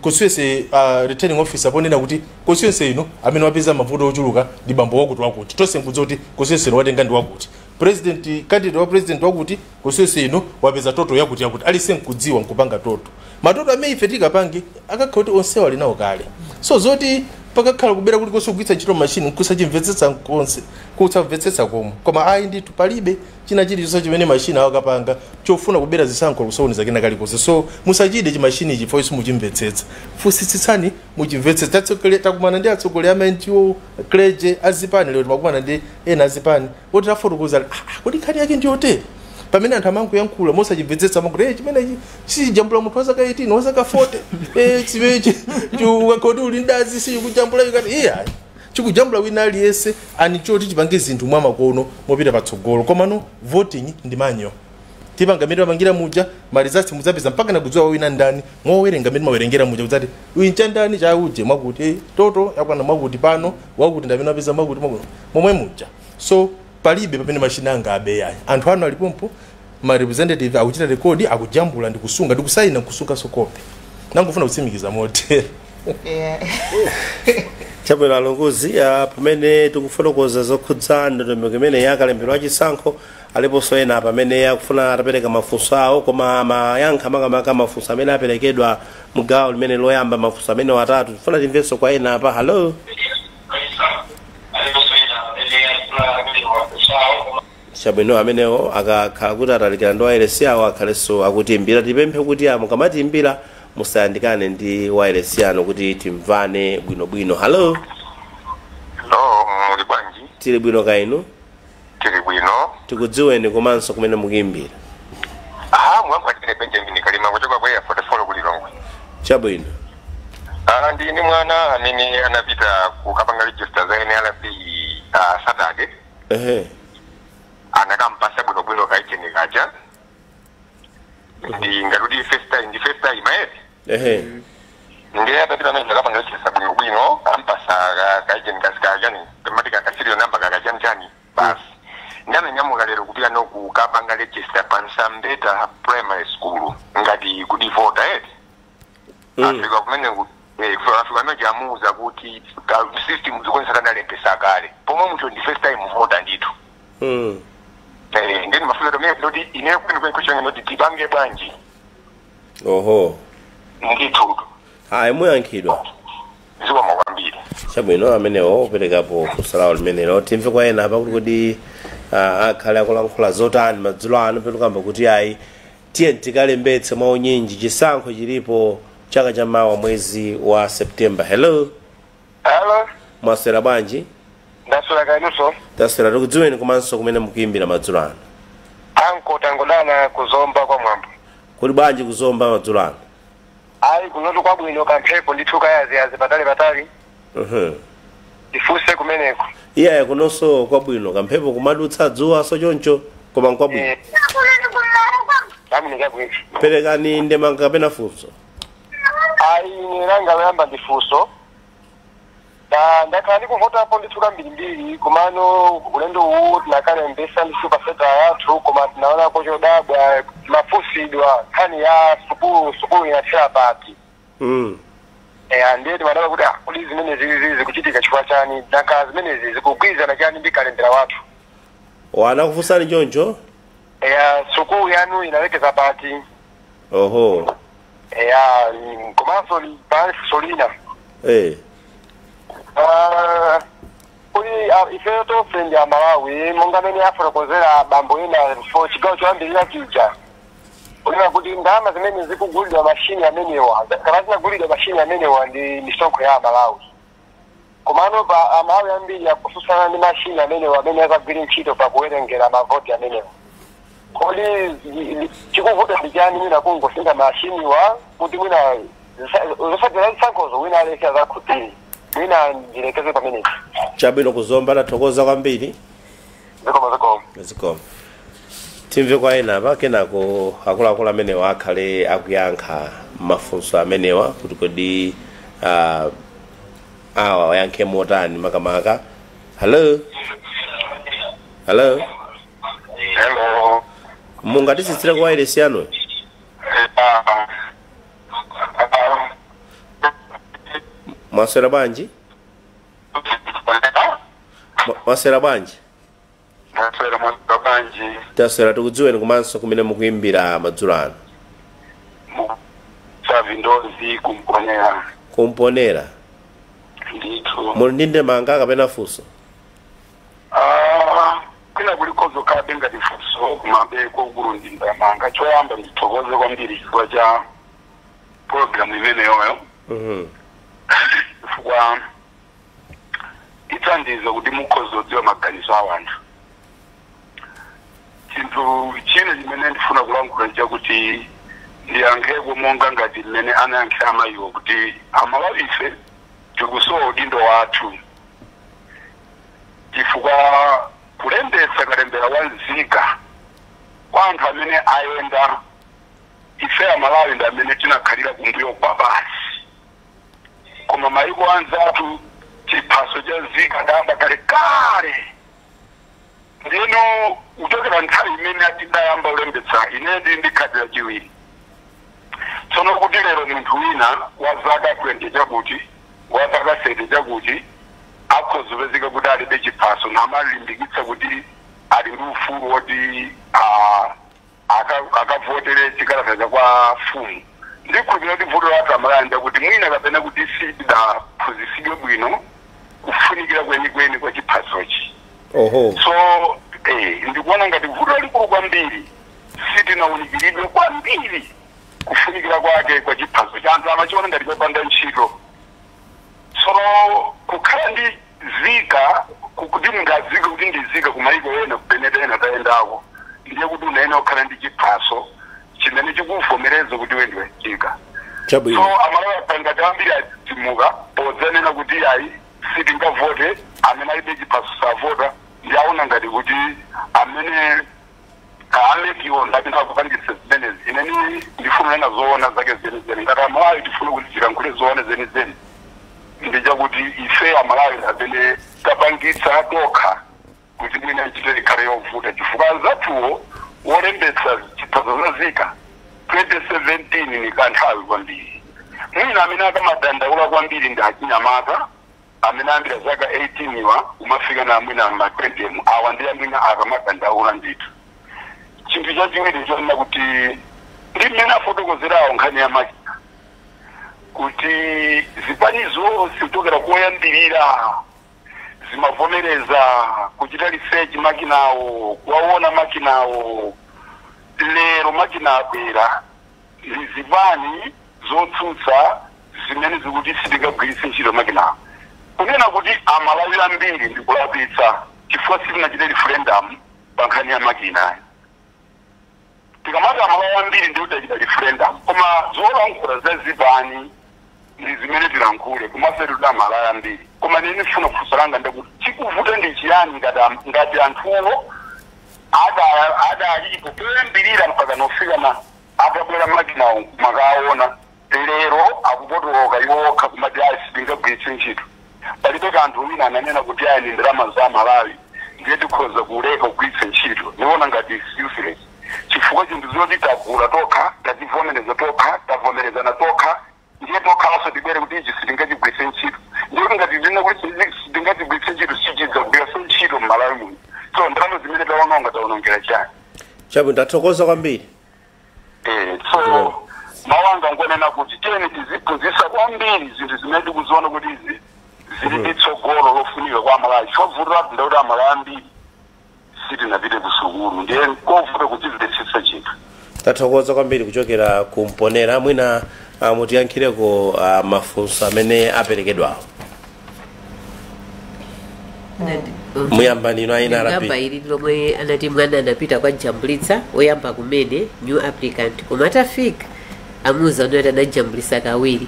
Speaker 4: constituency returning officer ponena kuti constituency ino amene wapeza mavuto ochuluka ndi bambo wakuti wakuti. Tonse nkudziwa kuti constituency ino watenga ndi wakuti, president, candidate wa president wakuti, constituency ino wapeza total yakuti yakuti. Alise nkudziwa nkupanga total. Ma total amene ife tikapange akakhala kuti onsewo ali nawo kale. So zoti pakakhala kubera kuti konse kugwiritsa ntchito machine nkusachimvetsetsa konse, kusamvetsetsa komwe. Koma ayi ndithu, palibe china chilichonse chimene machine awo akapanga chofuna kubera zisankho, kusokoneza kena kalikonse. So musachide chimashini ichi chifukwa simuchimvetsetsa. Funsitsitsani muchimvetsetsa. Takumana ndi atsogoleri ama NGO, clergy, azipani. Lero timakumana ndi ena azipani oti tafotokoza, kodi nkhani yake ndiyotere? Pamene anthu amangoyankhula mosachimvetsetsa, amakuti chimenechi sichijambula munthu wa zaka 18, wa zaka 40, chimenechi ukakoti uli ndazi sichikujambula. Ikati iya, chikujambula wina aliyense. Ani choti chipange zinthu mwamakono mopita patsogolo. Komano voting ndi manual, tipanga mmene timapangira muja. Ma results mudzapeza mpaka nakudziwa wina ndani mowerenga mmene mawerengera muja, kudzati uyu nchandani chauje mwakuti, total yakwana mwakuti pano, wakuti ndamene wapeza mwakuti mwakuti momwe muja. So palibe pamene machine anga abe ayi. Anthu anu alipompo, ma representative akuchita record, akujambula ndi kusunga ndi kusayina, nkusunganso kope. Nangofuna kutsimikiza motere.
Speaker 3: Chabwino, alongozi, pamene tikufotokoza zokhudza ndondomeko imene yakalembedwa achisankho, aliponso ena pamene akufuna atapereka mafunso awo, koma mayankha makamaka mafunso amene aperekedwa mugawo limene loyamba, mafunso amene atatu. Tifuna timvenso kwa ena apa. Hello. Chabwino, amenewo akakhala kuti atalikira ndi wireless yawo, akhalenso akutiimbira. Tipemphe kuti mukamatiimbira musayandikane ndi wireless yanu kuti timvane bwinobwino. Hello.
Speaker 8: Hello, muli bwanji?
Speaker 3: Tili bwino, kainu?
Speaker 8: Tili bwino.
Speaker 3: Tikudziweni komanso kumene mukuimbira.
Speaker 8: Aha, mwangu atine Benjamin Kalima kuchoka kwa 44 ku Lilongwe.
Speaker 3: Chabwino.
Speaker 8: Ndine mwana amene anapita kukapanga register za NRB Saturday.
Speaker 3: Ehe.
Speaker 8: Anakampasa bwinobwino kaicheni kaja. Ndi ngati first time, ndi first time eti.
Speaker 3: Ehe.
Speaker 8: Ndiye atapita amene akapanga register bwinobwino, ampasa kaicheni kasikajani, pematika kasiriyo namba kakajani chani. Basi. Ndamenyamuka lero kupita noku kapanga register pa Nsambeta Primary School ngati kudivota eti. Afika kumene afika amene amuuza kuti system zikuonesa kanalembesa kale pomwe munthu ndi first time vota ndithu. Ndeni mafunzo tomene ndoti ineyo kwenikweni kuchonge ndoti tipange bwanji.
Speaker 3: Oho.
Speaker 8: Ndithu.
Speaker 3: Ayi, muyankhidwa.
Speaker 8: Zikomo kwambiri.
Speaker 3: Chabwino, amenewo operekapo funso limenelo. Timve kwa ena apa kuti kodi akhale akulankhula zotani madzulo ano petukamba kuti ayi, tiye tikalembetse mwaunyinji, chisankho chilipo chaka chamawa mwezi wa September. Hello.
Speaker 9: Hello.
Speaker 3: Mwaswera bwanji?
Speaker 9: Ndaswera kanuso.
Speaker 3: Taswera, tikudziweni komanso kumene mukuyimbira madzulo ano.
Speaker 9: Anko tangodana kuzomba kwa mwambo.
Speaker 3: Kuli bwanji kuzomba madzulo ano?
Speaker 9: Ayi, kunotu kwabwino, kamphepo ndithu, kayaziyazi patali patali. Ndifuse kumeneko.
Speaker 3: Iyaye, kunonso kwabwino, kamphepo kumadutsa, dzuwa so choncho, koma nkwabwino.
Speaker 9: Chabwino, chabwino.
Speaker 3: Perekani ndemanga kapena funso.
Speaker 9: Ayi, ine langa loyamba ndifunso. Ndakhala ndikuvotapo ndithu kambirimbiri, komano ulendo uwu tinakalembesa ndithu pa center yathu, koma tinaonako chodabwa, mafusidwa nkhani ya sukulu, sukulu inathera pati. Ndiye timadabwa kuti kodi zimenezi zikuchitika chifukwa chani, nanga zimenezi zikugwirizana chani ndi kalembera wathu?
Speaker 3: Wana kufunsani choncho?
Speaker 9: Eya, sukulu yanu inalekeza pati.
Speaker 3: Oho.
Speaker 9: Eya, komanso pali funso lina. Kuli ife tonse ndi Amalawi, monga mene afotokozera bambo ena for chigawo choyambirira chija, kunena kuti ndalama zimene zikugulidwa mashini amenewa kana zinagulidwa mashini amenewa ndi misonkho ya Amalawi. Komano pa Amalawi ambiri akususana ndi mashini amenewa amene akagwira ntchito pakuwerengera mavoti amenewa. Kodi chikuvuta ndi chani? Mwina kungosintha mashiniwa kuti mwina zotsatira zisankhozo wina aleke azakhutire. Mwina ndilekeze pamenepo.
Speaker 3: Chabwino, kuzomba tathokoza kwambiri.
Speaker 9: Zikomo, zikomo.
Speaker 3: Zikomo. Timve kwa ena apa, kenako akuluakulu amenewa akhale akuyankha mafunso amenewa kuti kodi awa wayankhe motani makamaka. Hello, hello.
Speaker 8: Hello.
Speaker 3: Mungatisitsire kwa wailesi yanu? Mwaswera bwanji? Mwaswera bwanji?
Speaker 8: Mwaswera, mwaswera bwanji?
Speaker 3: Taswera, tikudziweni komanso kumene mukuyimbira madzulo ano.
Speaker 8: Savindozi, kumponera.
Speaker 3: Kumponera.
Speaker 8: Ndithu.
Speaker 3: Muli ndi ndemanga kapena funso?
Speaker 8: Kwina kulikozo kabe ngati funso, kumabe kokulu ndi ndemanga. Choyamba ndithokoze kwambiri chifukwa cha program imeneyoyo, chifukwa ithandiza kuti mukhoza kudziwa maganizo a anthu. Chinthu china chimene ndifuna kulankhula chakuti ndiyankheko monga ngati mmene anayankhira amayiwo kuti Amalawi ife tikusowa udindo wathu, chifukwa kulembetsa kalembera wa nzika kwa anthu amene ayenda, ife Amalawi ndi amene tinakhalira kumbuyo kwa basi. Koma mayiko anzathu chiphaso cha nzika adayamba kale kale. Ndino kuchokera nthawi imene atidayamba kulembetsa, ine ndi khadi lachiwiri. Tsono kuti lero munthu wina wa zaka 20 chakuti, wa zaka 30 chakuti, akhozopezeka kuti alibe chiphaso, namalimbikitsa kuti ali ndi ufulu woti akavotere chikalata cha kwa fumu, ndikhulupirira kuti vuto lathu amalanda kuti mwina kapena kuti sitidaphunzitsidwe bwino kufunikira kwenikweni kwa chiphasochi.
Speaker 3: Oho.
Speaker 8: So ndikuona ngati vuto lalikulu kwambiri sitinawunikiridwe kwambiri kufunikira kwake kwa chiphaso cha anthu amachiona ngati chopanda ntchito. Tsono kukhala ndi zika, kuti mungazike kuti ndizika kumayiko ena kupenepene tayendako, ndiye kuti unaena kukhala ndi chiphaso chimene chikuvomereza kuti iwe ndiwe nzika.
Speaker 3: Chabwino.
Speaker 8: So Amalawi ngati ambiri Adzidzimuka podzanena kuti ayi, sitingavote, amene alibe chiphaso savota. Ndiaona ngati kuti amene a MEC wo ndapinda kupangisa zimenezi. Ineni ndifuna nena zoona zake zenizeni. Ngati Amalawi tifuna kuti tilankhule zoona zenizeni, ndichakuti ife Amalawi amene tapangitsa tokha kuti mwina ntchito ikhale yovuta, chifukwa anzathuwo wolembetsa chiphaso zazika 2017 ni kanthawi kwambiri. Mwina amene akamadandaula kwambiri ndi achinyamata amene ambira zaka 18 iwa kumafika na mwina ma 20, awa ndi amene akamadandaula ndithu. Chinthu chachiwiri chonena kuti ndi mmene afotokozerawo nkhani ya makina, kuti zipanizo zikuchokera koyambirira zimavomereza kuchita research makinawo, kuwaona makinawo. Lero makina abwera, ndi zipani zotsutsa zimene zikuti sitingagwiritse ntchito makinawo. Kunena kuti Amalawi ambiri ndikulakwitsa, chifukwa sitinachite referendum pa nkhani ya makina. Tikamati Amalawi ambiri, ndiwo tachita referendum, koma zolankhula za zipani ndi zimene tilankhule, komanso tikuti Amalawi ambiri. Koma nene ndifuna kufunsa langa ndikuti chikuvuta ndi chiyani ngati anthuwo adalipo poyambirira mpaka nofika na atabwera makinawo makaona, lero akupotoloka iwo okha kumati ayi, sitingagwiritse ntchito? Palibe kanthu wina ananena kuti ayi, ni ndalama za Malawi, ndiye tikhoza kuleka kugwiritsa ntchito. Niona ngati is useless, chifukwa chinthu zoti tagula tokha, tazivomereza tokha, tavomerezana tokha, ndiye tokhalanso tibwere kuti ichi sitingachigwiritse ntchito. Ndiye ngati tine kuti sitingachigwiritse ntchito, sichidzagwiranso ntchito m'Malawi muno. So ndalama zimene tawononga, tawonongera chani?
Speaker 3: Chabwino, ndathokoza kwambiri.
Speaker 8: So mawanga ngonena kuti tiyeni tiziphunzitsa kwambiri zinthu zimene tikuziona kuti izi zili ndi tsogolo lofunika kwa Amalawi. Chovuta ndakuti Amalawi ambiri sitinapite ku sukulu, ndiye kovuta kuchimvetsetsa chinthu.
Speaker 3: Tathokoza kwambiri kuchokera kumponera. Mwina mutiyankhireko mafunso amene aperekedwawo. Muyamba nino a NRB.
Speaker 1: Ngamba ili lomwe anati mwana anapita kwa jambulitsa woyamba kumene, new applicant, koma atafika amuwuza kuti anajambulitsa kawiri.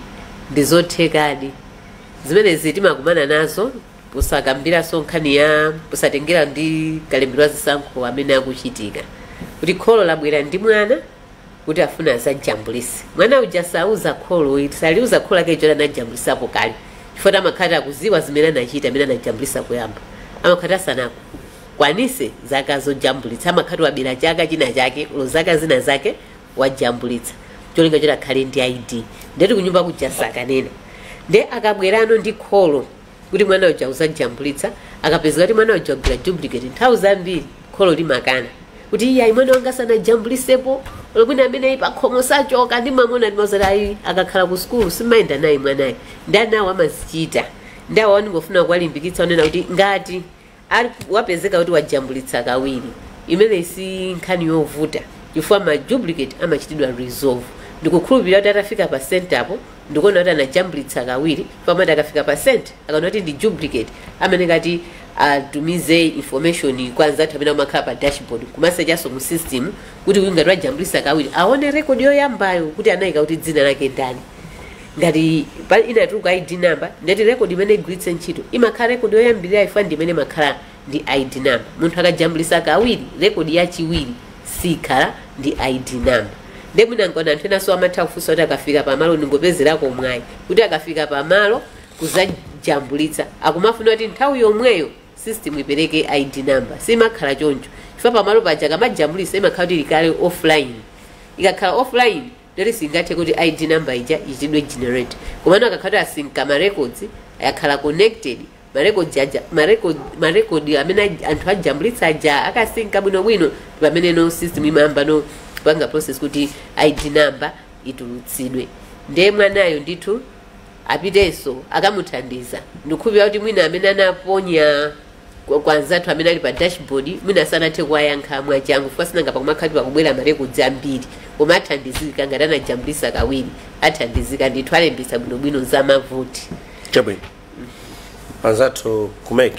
Speaker 1: Ndi zothekadi zimenezi, timakumana nazo, posakambiranso nkhani ya posatengera ndi kalembedwa zisankho amene akuchitika, kuti kholo labwera ndi mwana kuti afuna azajambulise. Mwana uja sauza kholo, saliuza kholo lake icho anajambulisapo kale, chifukwa amakhala akuziwa zimene anachita amene anajambulisa kuyamba. Amakhala asanakwanise zaka zojambulitsa, amakhala wabira chaka china chake ulo zaka zina zake, wajambulitsa cholinga choti akhale ndi ID. Ndeti kunyumba kuja sakanena. Nde akabwerano ndi kholo kuti mwana uja uzajambulitsa, akapezeka kuti mwana uja wagwira duplicate, nthawi zambiri kholo limakana kuti iye ayi, mwana wanga sanajambulisepo. Mwina amene pakhomo sachoka ndi mamuna, ndimazati ayi, akakhala ku sukulu simayenda naye mwanayi. Ndi anawo amazichita, ndi awo ndingofuna kuwalimbikitsa onena kuti ngati wapezeka kuti wajambulitsa kawiri, imene si nkhani yovuta, chifukwa ma duplicate amachitidwa resolve. Ndikukhulupirira kuti atafika pa center apo ndikuona kuti anajambulitsa kawiri, pamati akafika pa center akaona kuti ndi duplicate, amene kati atumize information kwa anzathu amene amakhala pa dashboard kumasechanso mu system kuti uyu ngati wajambulitsa kawiri, aone record yoyambayo kuti anayika kuti dzina lake ndani. Ngati inatuluka ID number, ndati record imene igwiritse ntchito imakhala record yoyambirira, ifa ndi imene imakhala ndi ID number. Munthu akajambulisa kawiri, record yachiwiri sikhala ndi ID number. Nde mwina nkona anthu enanso amatha kufunsa kuti akafika pamalo, ndingopezerako mwayi kuti akafika pamalo kuzajambulitsa, akumafuna kuti nthawi yomweyo system ipereke ID number. Simakhala choncho, chifukwa pamalo paja akamajambulisa imakhala kuti ikale offline. Ikakhala offline, ndoti singathe kuti ID number ija ichitidwe generate. Komano akakhala kuti asinka ma records, akhala connected ma records aja, ma record amene anthu ajambulitsa aja akasinka bwinobwino, pamene no system imayamba no kupanga process kuti ID number itulutsidwe. Ndiye mwanayo ndithu apitenso akamuthandiza. Ndikukhulupirira kuti mwina amene anaponya kwa anzathu amene ali pa dashboard, mwina sanathe kuwayankha mwachangu, chifukwa sinanga pakumakhala pakubwera ma records ambiri. Koma athandizika ngati anajambulisa kawiri, athandizika ndithu, alembesa bwinobwino za mavoti.
Speaker 3: Chabwino, anzathu ku MEC.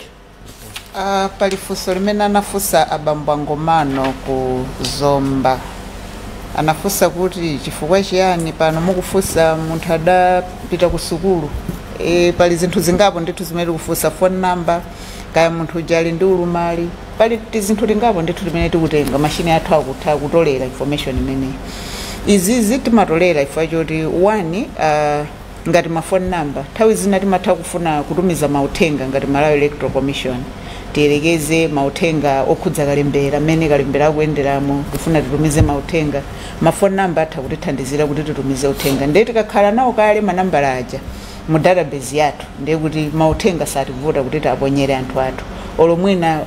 Speaker 5: Pali funso limene anafunsa abambo Angomano ku Zomba. Anafunsa kuti chifukwa chiyani pano mukufunsa munthu adapita ku sukulu. Pali zinthu zingapo ndithu zimene tikufunsa: phone number, kaya munthu uja ali ndi ulumali. Pali tizinthu tingapo ndithu timene tikutenga, mashini athu akutha kutolera information imeneyi. Izizi timatolera chifukwa choti, one, ngati ma phone number, nthawi zina timatha kufuna kutumiza mauthenga ngati Malawi Electoral Commission. Tiyerekeze mauthenga okhudza kalembera, mmene kalembera akuyenderamo, tifuna titumize mauthenga, ma phone number atha kutithandizira kuti titumize uthenga. Ndiye tikakhala nawo kale manambala aja mu database yathu, ndiye kuti mauthenga sativuta kuti tiaponyere anthu athu. Olo mwina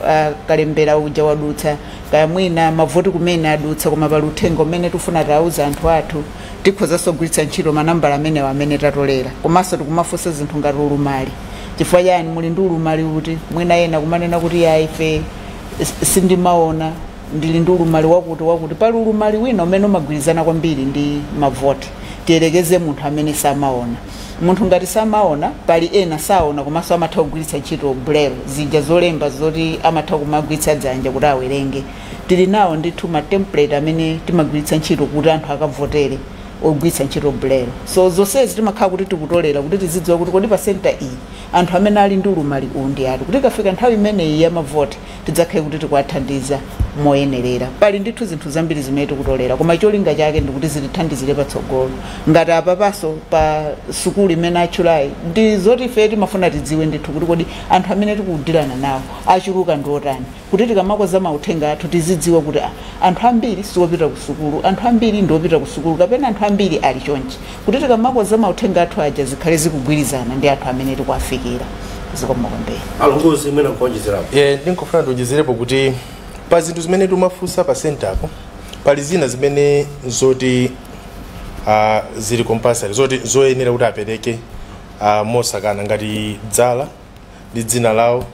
Speaker 5: kalembera uja wadutsa, kaya mwina mavoti kumene adutsa, koma pali uthenga umene tifuna tiauze anthu athu, tikhozanso kugwiritsa ntchito manambala amenewa amene tatolera. Komanso tikumafunsa zinthu ngati ulumali: chifukwa chani muli ndi ulumali? Kuti mwina ena kumanena kuti, "Ya, ife sindimaona, ndili ndi ulumali wakuti wakuti." Pali ulumali wina umene umagwirizana kwambiri ndi mavoti. Tiyerekeze munthu amene samaona. Munthu ngati samaona, pali ena saona komanso amatha kugwiritsa ntchito braille, zija zolemba zoti amatha kumagwiritsa dzanja kuti awerenge. Tili nawo ndithu ma template amene timagwiritsa ntchito kuti anthu akavotere ogwiritsa ntchito braille. So zonsezi timakhala kuti tikutolera kuti tizidziwa kuti kodi pa center iyi anthu amene ali ndi ulumali uwu ndi ati, kuti ikafika nthawi imeneyi ya mavoti tidzakhale kuti tikuwathandiza moyenerera. Pali ndithu zinthu zambiri zimene tikutolera, koma cholinga chake ndikuti zitithandizire patsogolo. Ngati apapaso pa sukulu imene atchulayi, ndi zoti ife timafuna tidziwe ndithu kuti kodi anthu amene tikudirana nawo achuluka ndi otani, kuti tikamakoza mauthenga athu tizidziwa kuti anthu ambiri siwopita ku sukulu, anthu ambiri ndi opita ku sukulu, kapena anthu ambiri ali chonchi, kuti tikamakoza mauthenga athu aja zikhale zikugwirizana ndi anthu amene tikuwafikira. Zikomo kwambiri.
Speaker 3: Alongozi, mwina nkuonjezerapo?
Speaker 4: Ndinkufuna ndionjezerepo kuti pa zinthu zimene timafunsa pa centerpo, pali zina zimene zoti zili compulsory, zoti zoyenera kuti apereke mosakana, ngati dzala ndi dzina lawo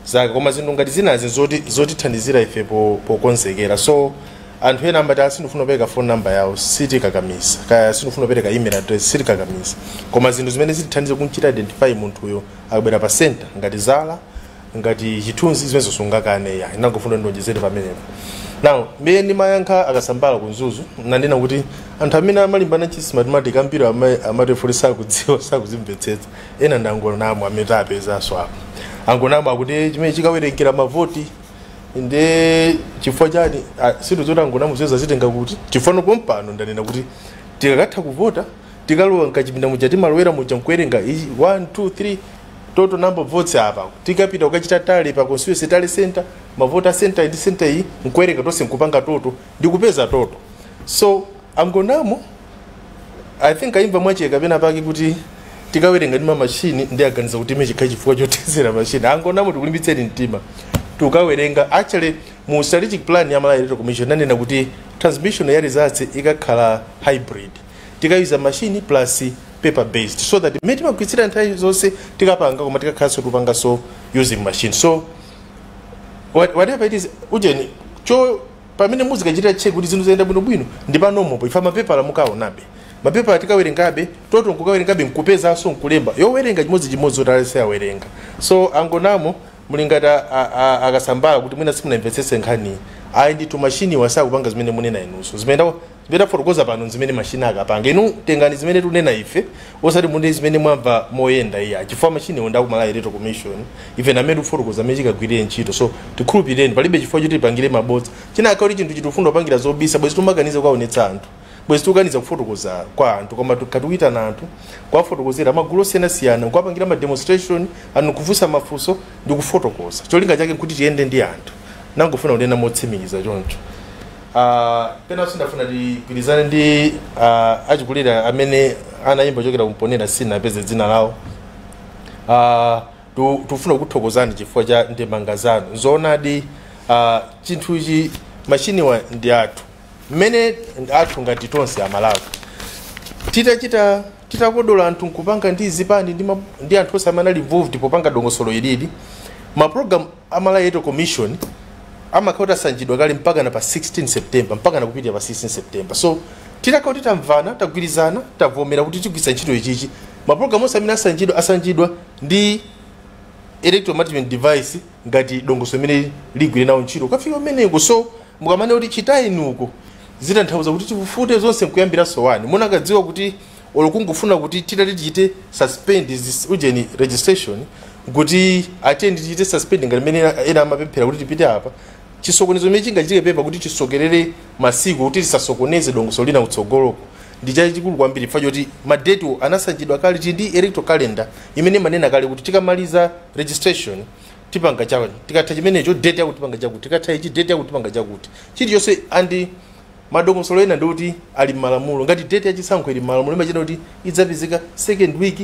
Speaker 4: zake. Koma zinthu ngati zinazi zoti zotithandizira ife pokonzekera. So anthu ena amati, "Sindifuna kupereka phone number yawo," sitikakamisa. Kaya sindifuna kupereka email address, sitikakamisa. Koma zinthu zimene zitithandize kumchita identify munthuyo akabwera pa center, ngati zala, ngati chithunzi, zimenezo sungakane ya. Inangofuna ndionjezere pamenepo. Now, mmene ndimayankha akasambala ku Mzuzu, nandina kuti anthu amene amalimbana chi Smartmatic ambiri amatifuli sakudziwa, sakuzimvetsetsa. Ena ndangonamo amene tapezanso apo, angonamo akuti chimene chikawerengera mavoti nde chifukwa chani? Situzoti angonamo zizo zazitenga kuti chifukwa pompano ndanena kuti tikakatha kuvota, tikalowa mkachipinda muja timalowera muja nkuwerenga 1 2 3, total number of votes apa. Tikapita kukachita tally pa constituency tally center, mavota center ndi center iyi, nkuwerenga tonse, nkupanga total, ndikupeza total. So angonamo, I think aimva mwacheka pena pake kuti tikawerenga ndi mamashini, ndi aganiza kuti ime chikhale chifukwa chotezera mashini. Angonamo, tikulimbitseni mtima, tikawerenga. Actually, mu strategic plan ya Malawi Electoral Commission nanena kuti transmission ya results ikakhala hybrid, tikayuza machine plus paper based, so that mmene timagwiritsira nthawi zonse tikapanga, koma tikakhalanso tupanganso using machine. So whatever it is, ujeni cho pamene muzikachita check kuti zinthu zayenda bwinobwino ndi panomopo. Ife mapepala mukaonabe, mapepala tikawerengabe total, nkukawerengabe, nkupezanso, nkulemba yowerenga chimodzimodzi zoti alese awerenga. So angonamo muli ngati akasambala kuti mwina simunamvetsetse nkhani. Ayi ndithu, mashini wasakupanga zimene munena inunso. Zimene tafotokoza pano zimene mashini akapanga. Inu tengani zimene tunena ife, osati mune zimene mwamva moyenda iya, chifukwa mashini onda ku Malawi Electoral Commission. Ife namene tikufotokoza amene chikagwirire ntchito. So tikhulupireni, palibe chifukwa choti tipangire mabodza. Chinaka kuti chinthu chitifuna kupangira zobisa, bwezi timaganiza kukaonetsa anthu, bwezi tikukaniza kufotokoza kwa anthu. Koma tikatiwitana anthu, kuwafotokozera magulu osiyanasiyana, nkuwapangira ma demonstration anu, kufunsa mafunso ndi kufotokoza, cholinga chake nkuti tiyende ndi anthu. Nangofuna kunena motsimikiza choncho. Penanso ndafuna tigwirizane ndi achikulire amene anayimba chokera kumponera, sinapeze dzina lawo. Tufuna kuthokozani chifukwa cha ndemanga zanu. Zoonadi, chinthuchi mashiniwa ndi athu, mmene athu ngati tonse Amalawi titachita titakodola anthu nkupanga ndi zipani ndi anthu onse amene ali involved popanga dongosolo ilili. Maprogram a Malawi Electoral Commission amakhala kuti asanjidwa kale mpaka na pa 16 September, mpaka na kupitira pa 16 September. So titakhala kuti tamvana, tagwirizana, tavomera kuti tigwiritsa ntchito ichichi, mapulogalamu onse amene asanjidwa, asanjidwa ndi electoral management device ngati dongosolo imene ligwire nawo ntchito kafika umeneko. So mukamane kuti chitayeni uko, Zitanthauza kuti tifufute zonse nkuyambiranso wani. Munakadziwa kuti olo kungofuna kuti titati tichite suspend this ujeni registration, kuti atende tichite suspend ngati mmene ena amapemphera kuti tipite apa, chisokonezo chimene chingachitike pepa kuti chisokerere masiku kuti tisasokoneze dongosolo lina kutsogoloko ndi chachikulu kwambiri, chifukwa choti madeti anasanjidwa kale. Tili ndi electoral calendar imene manena kale kuti tikamaliza registration tipanga chakuti, tikatha chimenecho date yakuti tipanga chakuti, tikatha ichi date yakuti tipanga chakuti, chilichonse. Andi madongosolo ena ndikuti ali m'malamulo, ngati date yachisankho ili m'malamulo, imachita kuti idzapezeka second week,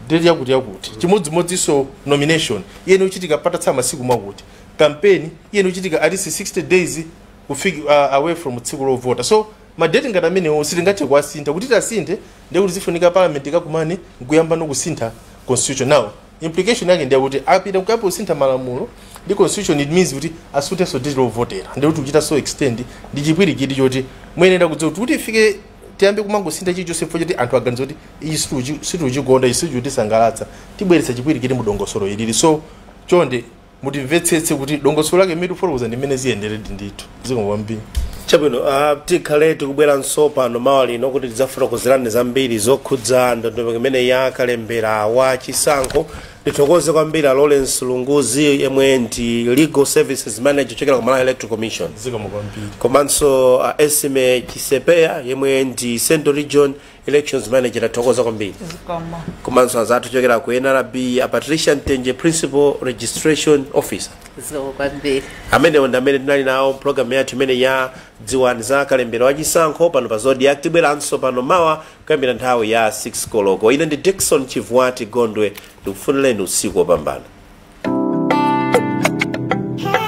Speaker 4: date yakuti yakuti. Chimodzimodzinso nomination iyene uchitika patatsa masiku mwakuti, campaign iyene uchitika at least 60 days kufika away from tsiku lovota. So madeti ngati amenewo sitingathe kuwasintha. Kuti tasinthe ndekuti zifunika parliament ikakumane nkuyamba nokusintha constitution. Now implication yake ndiyakuti apita nkuyamba kusintha malamulo ndi constitution, it means kuti asuthenso date lovotera, ndikuti kuchita so extend ndi chipwirikiti choti muyenera kudziwa kuti ifike tiyambe kumangosintha chilichonse chifukwa choti anthu aganiza kuti ichi situchikonda, ichi sichitisangalatsa, tibweretsa chipwirikiti mu dongosolo ilili. So chonde mutimvetsetse kuti dongosolo lake mmene tikufotokoza ndi mmene ziyendere ndithu. Zikomo kwambiri.
Speaker 3: Chabwino, tikhale tikubweranso pano mawa lino kuti tidzafotokozerani zambiri zokhudza ndondomeko imene ya kalembera wa chisankho. Ndithokoze kwambiri a Lawrence Lunguzi, yemwe ndi legal services manager kuchokera ku Malawi Electoral Commission.
Speaker 4: Zikomo kwambiri.
Speaker 3: Komanso Esime Chisepeya, yemwe ndi Central Region elections manager, tathokoza kwambiri.
Speaker 5: Zikomo.
Speaker 3: Komanso anzathu kuchokera ku NRB, a Patricia Mtenje, principal registration officer.
Speaker 1: Zikomo kwambiri.
Speaker 3: Amenewo ndi amene tinali nawo mpulogalamu yathu imene ya Dziwani za Kalembera Wachisankho pano pa Zodiak. Tibweranso pano mawa kuyambira nthawi ya 6 koloko. Ine ndi Dickson Chivwati Gondwe, ndikufunireni usiku wopambana.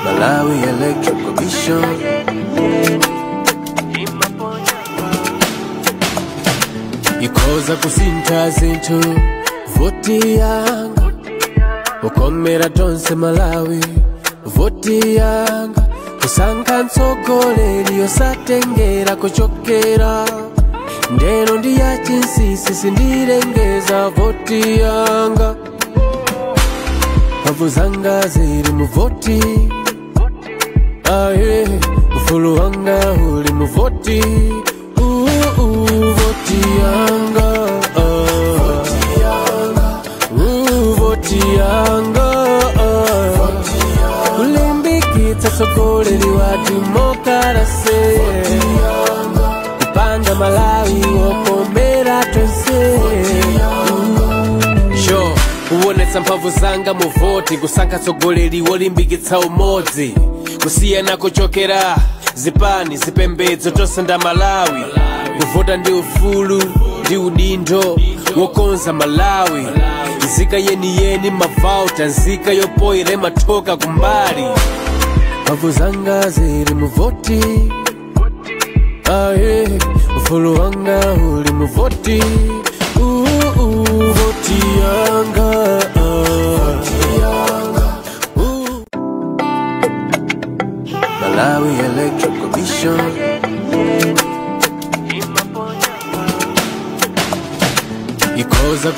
Speaker 2: Malawi Electoral Commission. Ikhoza kusintha zinthu, voti yanga ukomera tonse Malawi, voti yanga kusankha mtsogoleri yosatengera kuchokera ndeno ndi ya chinsinsi, sindilengeza voti yanga, mphamvu zanga zili mu voti, aye, ufulu wanga uli mu voti, voti yanga, voti yanga, kulimbikitsa tsogoleri wa demokarasi, kupanga Malawi wokomera tonse. Sure, kuonetsa mphamvu zanga mu voti, kusankha tsogoleri wolimbikitsa umodzi, kusiyana kuchokera zipani, zipembedzo, tonse nda Malawi. Kuvota ndi ufulu ndi udindo wokonza Malawi. Nzika yeniyeni mavauta, nzika yopoyera imathoka kumbali. Mphamvu zanga zili mu voti, aye, ufulu wanga uli mu voti, voti yanga. Malawi Electoral Commission ikhoza